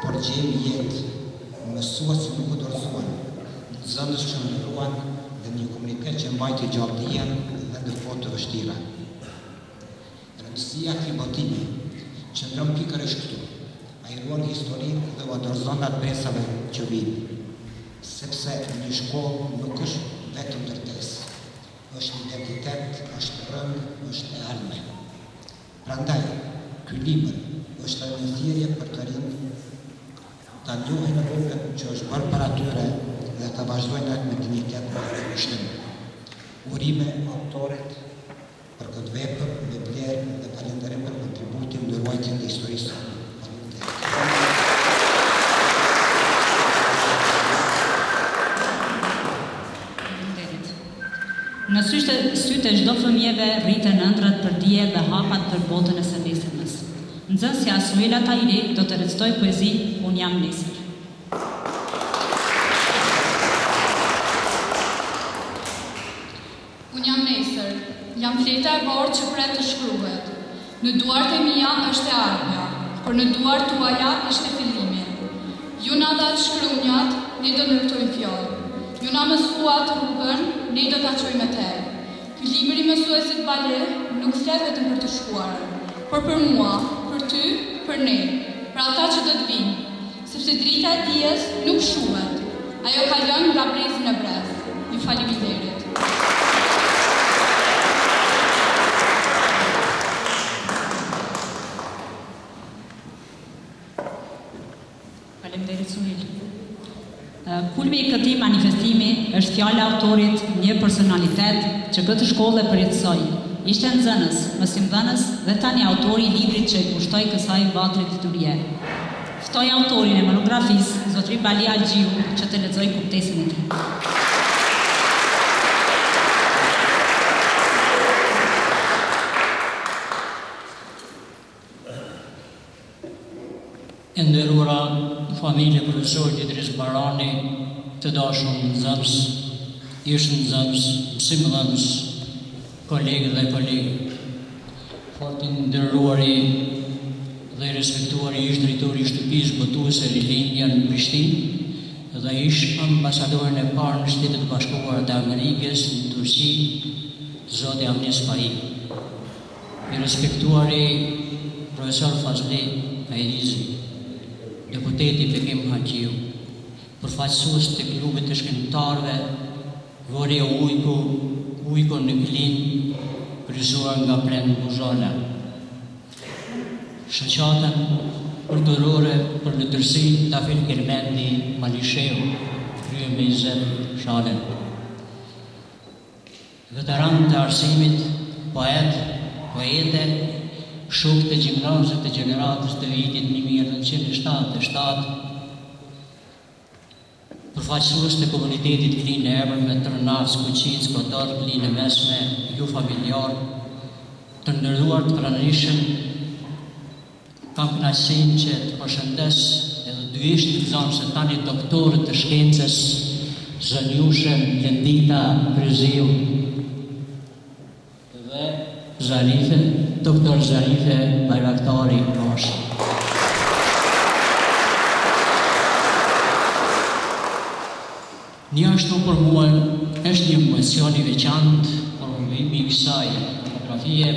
B: por gjejmë jetë, mësues që nuk u dorëzuan, nxënës që ëndërruan dhe një komunitet që mbajti gjallë dijen dhe në kohë të vështira. Rëndësia e këtij botimi qëndron pikërisht këtu, ai ruan historinë dhe ua dorëzon atë brezave që vijnë. Sepse një shkollë nuk është vetëm ndërtesë, është identitet, është rrënjë, është e ardhme. Prandaj, ky libër është edhe një thirrje për të rinjtë ta njohin rrugën që është bërë para tyre dhe ta vazhdojnë atë me dinjitet dhe përkushtim. Urime autorit për këtë vepër me vlerë dhe falënderim për kontributin në ruajtjen e historisë sonë. Faleminderit.
A: Faleminderit. Në sytë sytë e çdo fëmijëve rriten ëndrrat për dije dhe hapat për botën e së nesërmes. Nxënësja Suela Tahiri do të recitojë poezinë Unë jam nesër.
D: Unë jam nesër. Jam fleta e bardhë që pret të shkruhet. Në duart e mia është e ardhmja, por në duart tuaja ishte fillimi. Ju na dhatë shkronjat, ne do ndërtojmë fjalë. Ju na mësuat rrugën, ne do ta çojmë tej. Ky libër i mësuesit Bali nuk flet vetëm për të shkuarën, por për mua, për ty, për ne, për ata që do të vijnë. Sepse drita e dijes nuk shuhet, ajo kalon nga brezi në brez. Ju faleminderit.
A: Faleminderit Suhil. Kulmi i këtij manifestimi është fjala e autorit, një personalitet që këtë shkollë e përjetësoi. Ishte nxënës, mësimdhënës dhe tani autori i librit që i kushtoi kësaj vatre diturie. Ftoj autorin e monografisë, zotëri Bali Haxhiu, që të lexojë kumtesën e tij.
J: E nderuara familje e profesorit Idriz Barani, të dashur nxënës, ish nxënës, mësimdhënës, kolegë dhe kolege. Fort i nderuari dhe i respektuari ish drejtori i shtëpisë botuese Rilindja në Prishtinë dhe ish ambasadorin e parë në Shtetet e Bashkuara të Amerikës në Turqi, zoti Avni Spahiu. I respektuari profesor Fazli. Hajrizi, deputeti Bekim Haxhiu, përfaqësues të Klubit të Shkrimtarëve Vori e Ujku, Ujku në Klinë, kryesuar nga Prend Buzhala. Shoqatën Kulturore për Letërsi Tafil Kelmendi Malishevë, krye me Izet Shalën. Veteranë të arsimit, poetë, poete, shokë të gjimnazit të gjeneratës të vitit 1977, përfaqësues të komunitetit Klinë e Epërme, Tërnac, Kuçicë, Kotor, Klinë e Mesme, ju familjarë, të nderuar të pranishëm, Kam kënaqësinë që të përshëndes edhe dy ish nxënëse tani doktore të shkencës, zonjushën Lendita Kryeziu dhe Zarife, doktor Zarife Bajraktari Gashi. Njashtu për mua është një emocion i veçantë promovimi i kësaj monografie,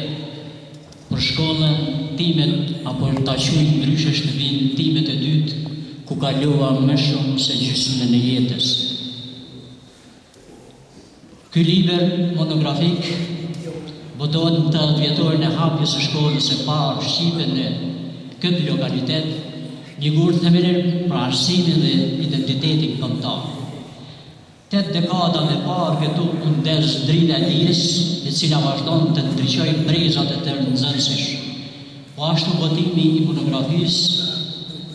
J: Për shkollën time apo ta quaj ndryshe shtëpinë time të dytë ku kalova më shumë se gjysmën e jetës. Ky libër monografik botohet në 80 vjetorin e hapjes së shkollës së parë shqipe në këtë lokalitet, një gur themelir për arsimin dhe identitetin kombëtar. Tetë dekada më parë këtu u ndez drita e dijes, e cila vazhdon të ndriçojë breza të tërë nxënësish. Po ashtu botimi i monografisë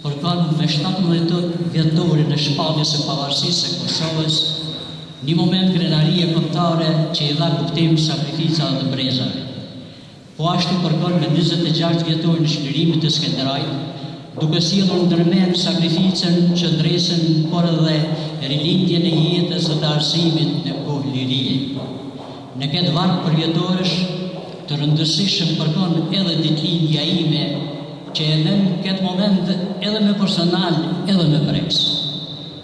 J: përkon me 17 vjetorin e shpalljes së pavarësisë së Kosovës, një moment krenarie kombëtare që i dha kuptim sakrificave të brezave. Po ashtu përkon me 26 vjetorin e çlirimit të Skenderajt, duke sjellur ndërmend sakrificën, qëndresën, por edhe rilindjen e jetës dhe të arsimit në kohë lirie. Në këtë varg përvjetorësh të rëndësishëm përkon edhe ditëlindja ime, që e bën këtë moment edhe më personal edhe më prekës.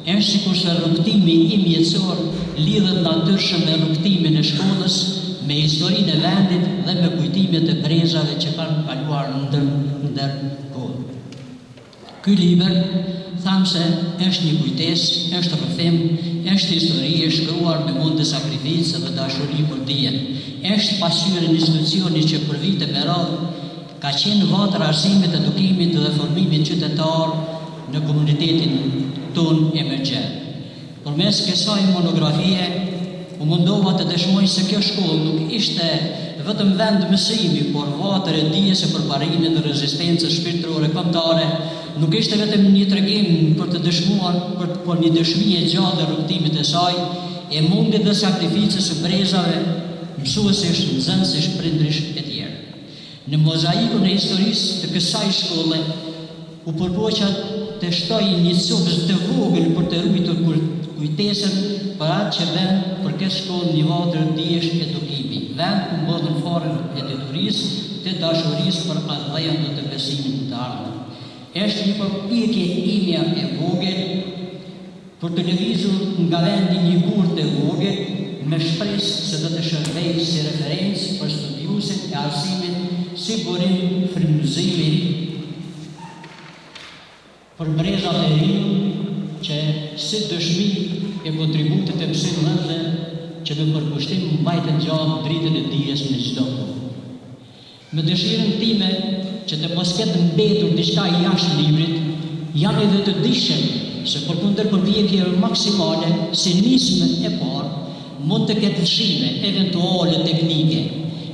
J: Është sikurse rrugëtimi im jetësor lidhet natyrshëm me rrugëtimin e shkollës, me historinë e vendit dhe me kujtimet e brezave që kanë kaluar ndër ndër kohë. Ky libër, thamë se është një kujtesë, është rrëfim, është histori e shkruar me mund e sakrificë dhe dashuri për dijen. Është pasqyrë e një institucioni që për vite me radhë Ka qenë vatër e arsimit, edukimit dhe formimit qytetar në komunitetin tonë e më gjerë. Përmes kësaj monografie u mundova të dëshmoj se kjo shkollë nuk ishte vetëm vend mësimi, por vatër e dijes e përparimit dhe rezistencës shpirtërore kombëtare, nuk ishte vetëm një tregim për të dëshmuar, për, por një dëshmi e gjallë e rrugëtimit të saj, e mundit dhe sakrificës së brezave, mësuesish, nxënësish, prindërish etj. Në mozaikun e historisë të kësaj shkolle u përpoqa të shtoj një copëz të vogël për të ruajtur kujtesën për atë që bën për këtë shkollë një vatër dijesh edukimi, vend ku mbollën farën e diturisë, të dashurisë për atdheun dhe të besimit në të ardhmen. Eshtë një përpjekje imja e vogël Për të lëvizur nga vendi një gur të vogël, me shpresë se do të shërbejë si referencë për studiuesit e arsimit, si burim frymëzimi për brezat e rinj që si dëshmi e kontributit të mësimdhënësve që me përkushtim mbajtën gjallë dritën e dijes në çdo kohë. Me dëshirën time që të mos ketë mbetur diçka jashtë librit, jam i vetëdijshëm se përkundër përpjekjeve maksimale, si nismë e parë, mund të ketë lëshime eventuale teknike.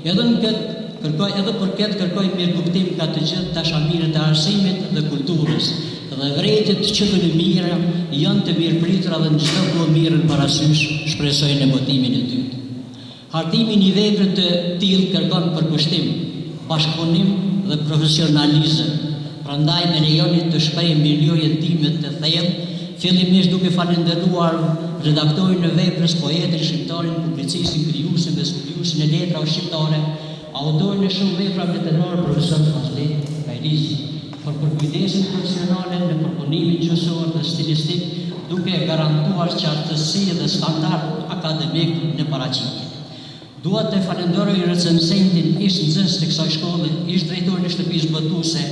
J: Edhe në këtë kërkoj edhe për këtë kërkoj mirëkuptim nga të gjithë dashamirët e arsimit dhe kulturës, dhe vërejtjet që të mira janë të mirëpritura dhe në çdo kohë merren parasysh, shpresoj në botimin e dytë. Hartimi i një vepre të tillë kërkon përkushtim, bashkëpunim dhe profesionalizëm. Prandaj më lejoni të shpreh mirënjohjen time të thellë, fillimisht duke falënderuar redaktorin e veprës, poetin, shkrimtarin, publicistin, krijuesin dhe studiuesin e letrave shqiptare, autorin e shumë veprave letrare profesor Fazli Hajrizi, për përkujdesjen profesionale në përpunimin gjuhësor dhe stilistik, duke garantuar qartësi dhe standard akademik në paraqitje. Dua të falënderoj recensentin, ish nxënës të kësaj shkolle, ish drejtorin e shtëpisë botuese.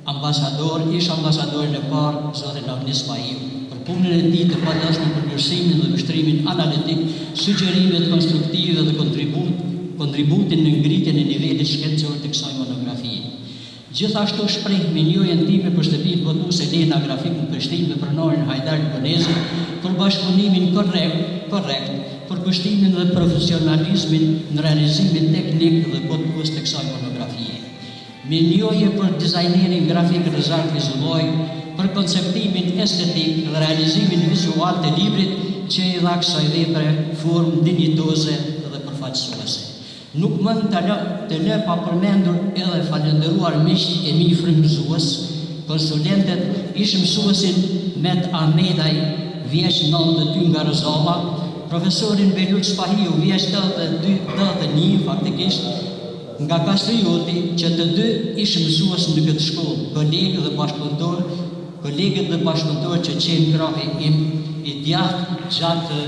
J: Ambasador, ish ambasadorin e parë, zotin Avni Spahiu, për punën e tij të palodhshme për përmirësimin dhe vështrimin analitik, sugjerimet konstruktive dhe kontribut, kontributin në ngritjen e nivelit shkencor të kësaj monografie. Gjithashtu shpreh mirënjohjen time për shtëpinë botuese Lena Grafik në Prishtinë me pronarin Hajdar Gonezi për bashkëpunimin korrekt, korrekt, përkushtimin dhe profesionalizmin në realizimin teknik dhe botues të kësaj monografie. Mirënjohje për dizajnerin grafik Rezart Fejzullaj për konceptimin estetik dhe realizimin vizual të librit që i dha kësaj vepre formë dinjitoze dhe përfaqësuese. Nuk mund të lë të lë pa përmendur edhe falënderuar miqtë e mi frymëzues, konsulentët, ish-mësuesin Met Ahmetaj, vjeç 92 nga Rrezalla, profesorin Behlul Spahiu, vjeç 82, 81, faktikisht, nga Kastrioti, që të dy ish-mësues në këtë shkollë, kolegë dhe bashkëpunëtorë, kolegët dhe bashkëpunëtorë që qenë krahi im i djathtë gjatë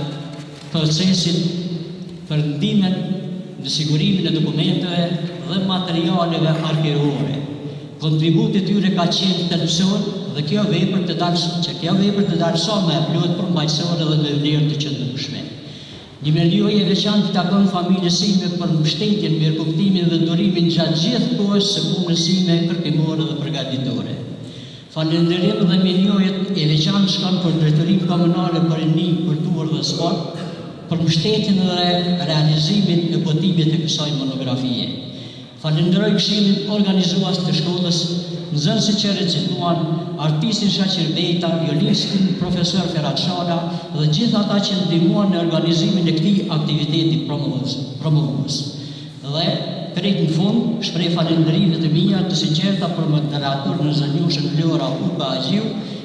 J: procesit për ndihmën në sigurimin e dokumenteve dhe materialeve arkivore. Kontributi i tyre ka qenë thelbësor dhe kjo vepër të dalë që kjo vepër të dalë sa më e plotë përmbajtësore dhe me vlerë të qëndrueshme. Një mirënjohje e veçantë i takon familjes sime për mbështetjen, mirëkuptimin dhe durimin gjatë gjithë kohës së punës sime kërkimore dhe përgatitore. Falënderim dhe mirënjohje e veçantë shkon për Drejtorinë Komunale për Rini, Kulturë dhe Sport për mbështetjen dhe realizimin e botimit të kësaj monografie. Falënderoj Këshillin Organizues të shkollës, nxënësit që recituan, artistin Shaqir Bejta, violistin profesor Ferat Shala dhe gjithë ata që ndihmuan në organizimin e këtij aktiviteti promovues. Dhe, krejt në fund, shpreh falënderimet e mia të sinqerta për moderatoren zonjushën Vlora Uka Haxhiu,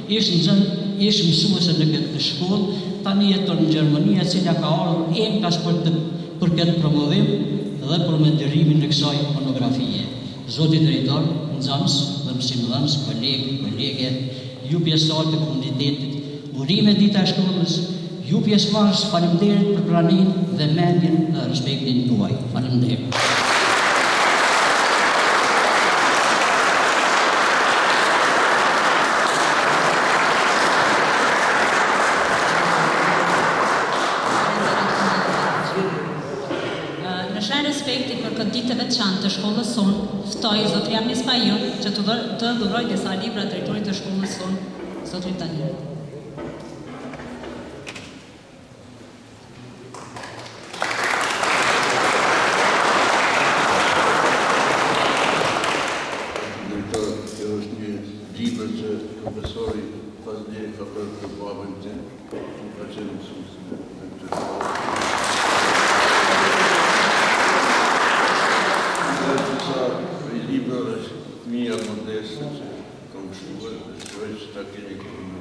J: ish nxën, ish mësuese në këtë shkollë, tani jeton në Gjermani e cila ka ardhur enkas për të për këtë promovim dhe për moderimin e kësaj monografie. Zoti drejtor, nxënës dhe mësimdhënës, kolegë, kolege, ju pjesëtarë të komunitetit, urime Dita e Shkollës, ju pjesëmarrës faleminderit për praninë, vëmendjen dhe respektin tuaj. Faleminderit.
A: Në shenjë respekti për këtë ditë të veçantë të shkollës sonë, ftoj zotëri Avni Spahiun që të të dhurojë disa libra drejtorit të shkollës sonë, zotëri Tahirit.
E: Drejtor, kjo është një libër që profesori Fazli ka bërë për babën tim. Që ka qenë mësues në këtë shkollë. Dhe disa prej librave të mia modeste që kam shkruar, dëshiroj që ta keni këtu në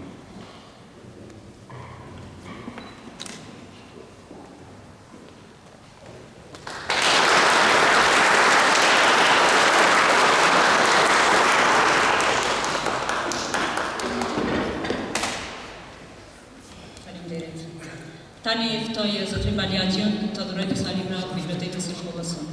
A: Faleminderit. Tani e ftoj zotrin Bali Haxhiun të dhurojë disa libra bibliotekës së shkollës sonë.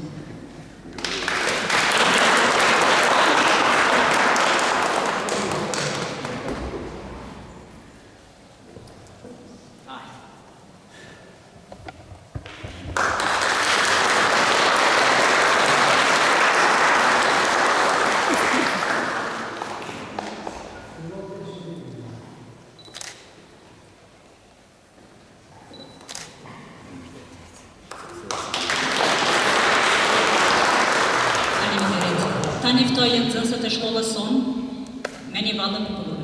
A: Faleminderit. Tani ftoj nxënësit e shkollës sonë me një valle popullore.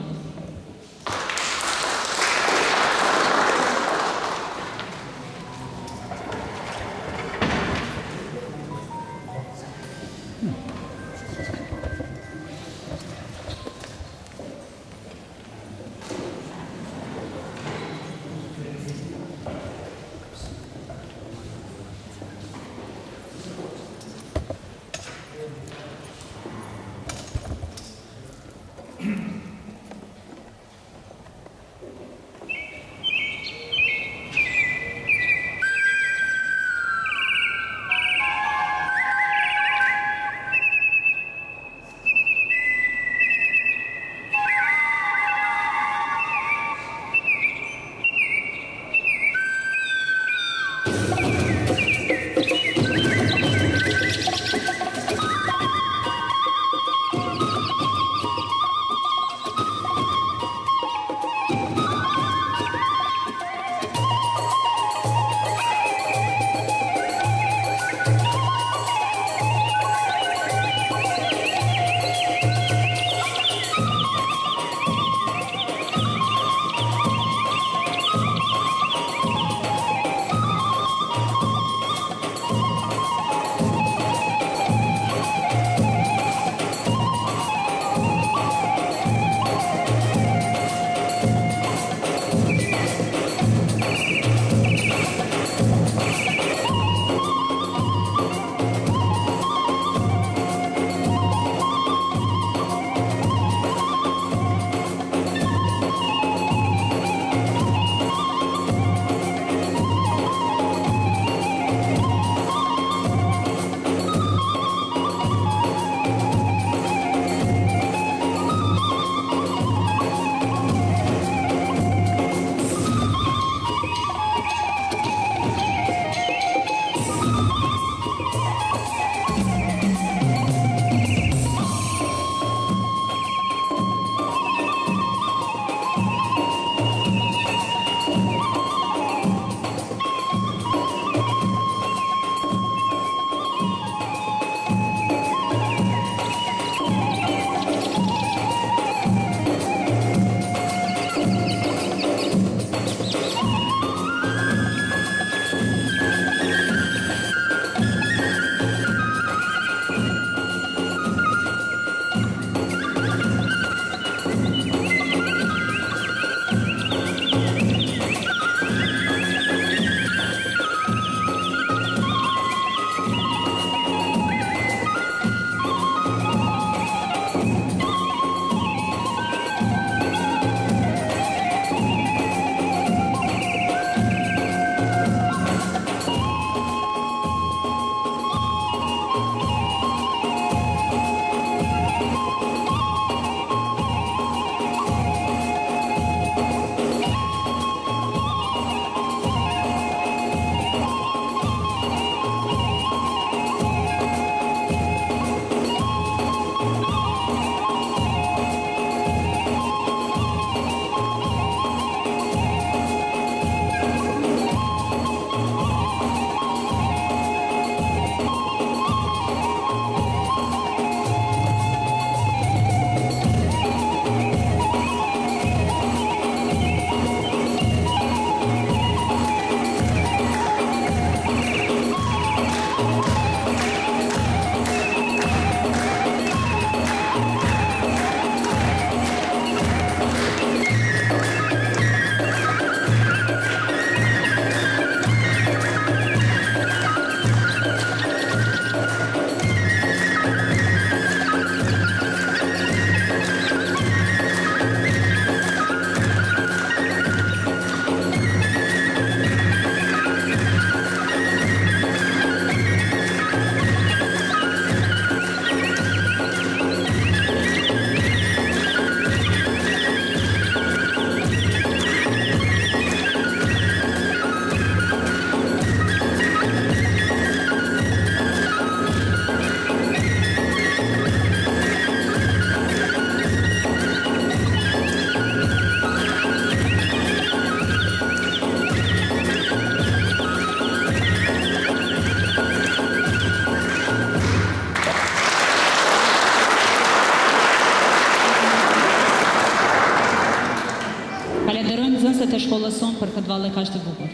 A: nxënësit e shkollës sonë për këtë valle kaq të bukur.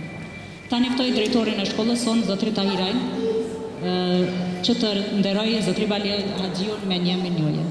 A: Tani ftoj drejtorin e shkollës sonë, zotri Tahiraj, që të nderojë zotri Bali Haxhiun me një mirënjohje.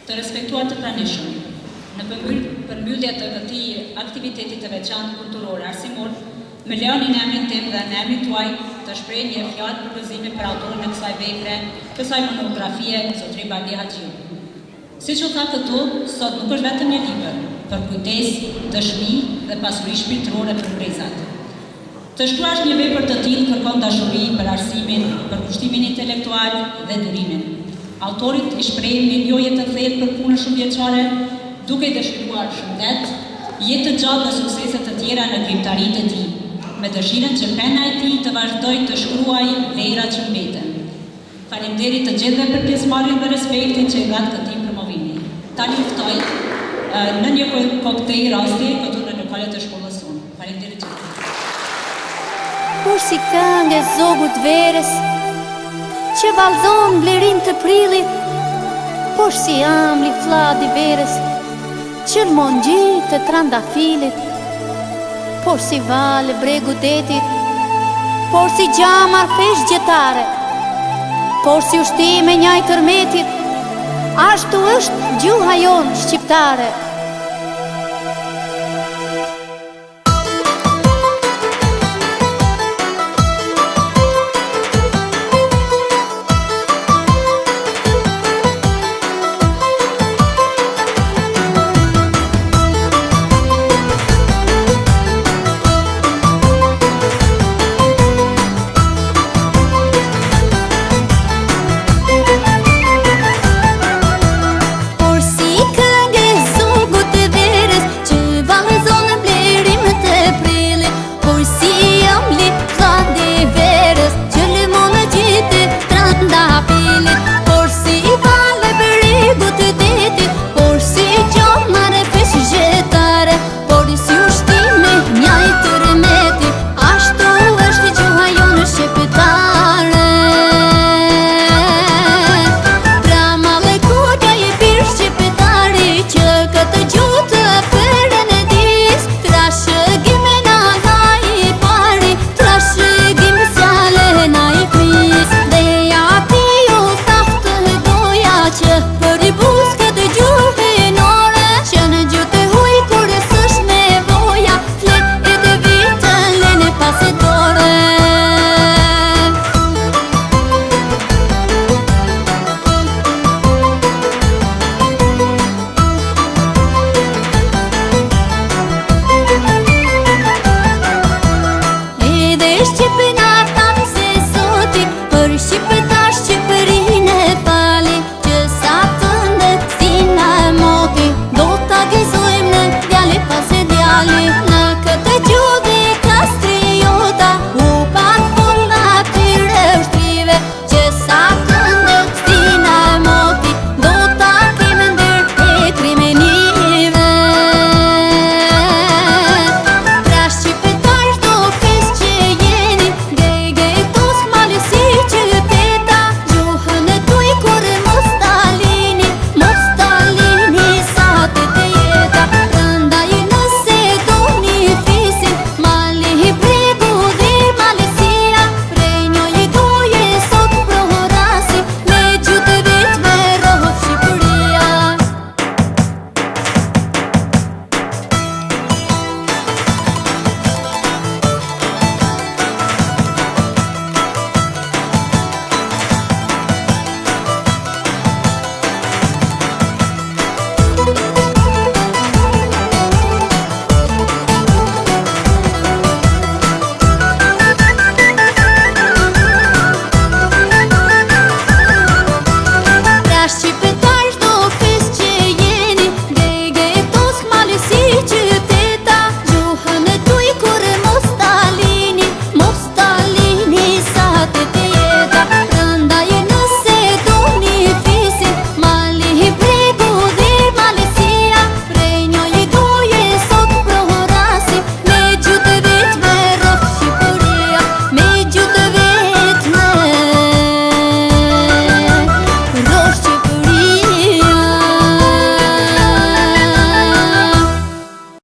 A: Të respektuar të pranishëm, në përmbyllje të këtij aktiviteti të veçantë kulturor e arsimor, më lejoni në emrin tim dhe në emrin tuaj të shpreh një fjalë përgëzimi për autorin e kësaj vepre, kësaj monografie, zotëri Bali Haxhiu. Siç u tha këtu, sot nuk është vetëm një libër, por kujtesë, dëshmi dhe pasuri shpirtërore për brezat. Të shkruash një vepër të tillë kërkon dashuri për arsimin, përkushtimin intelektual dhe durimin. Autorit i shprehim mirënjohje të thellë për punën shumëvjeçare, duke i dëshiruar shëndet, jetë të gjatë dhe suksese të tjera në krijimtaritë e tij, me dëshirën që pena e tij të vazhdojë të shkruajë vlera që mbeten. Faleminderit të gjithëve për pjesëmarrjen dhe respektin që i dhatë këtij promovimi. Tani ju ftoj në një koktej rasti këtu në lokalet e shkollës sonë. Faleminderit gjithëve.
K: Porsi këngë e zogut verës Që vallzon n'blerim të prillit Porsi amli fllad i verës Që lmon gji të trandafilit Porsi valë e bregut detit Porsi gjamë arfesh gjetare Porsi ushtimë e njaj tërmetit Ashtu është gjuha jonë shqiptare.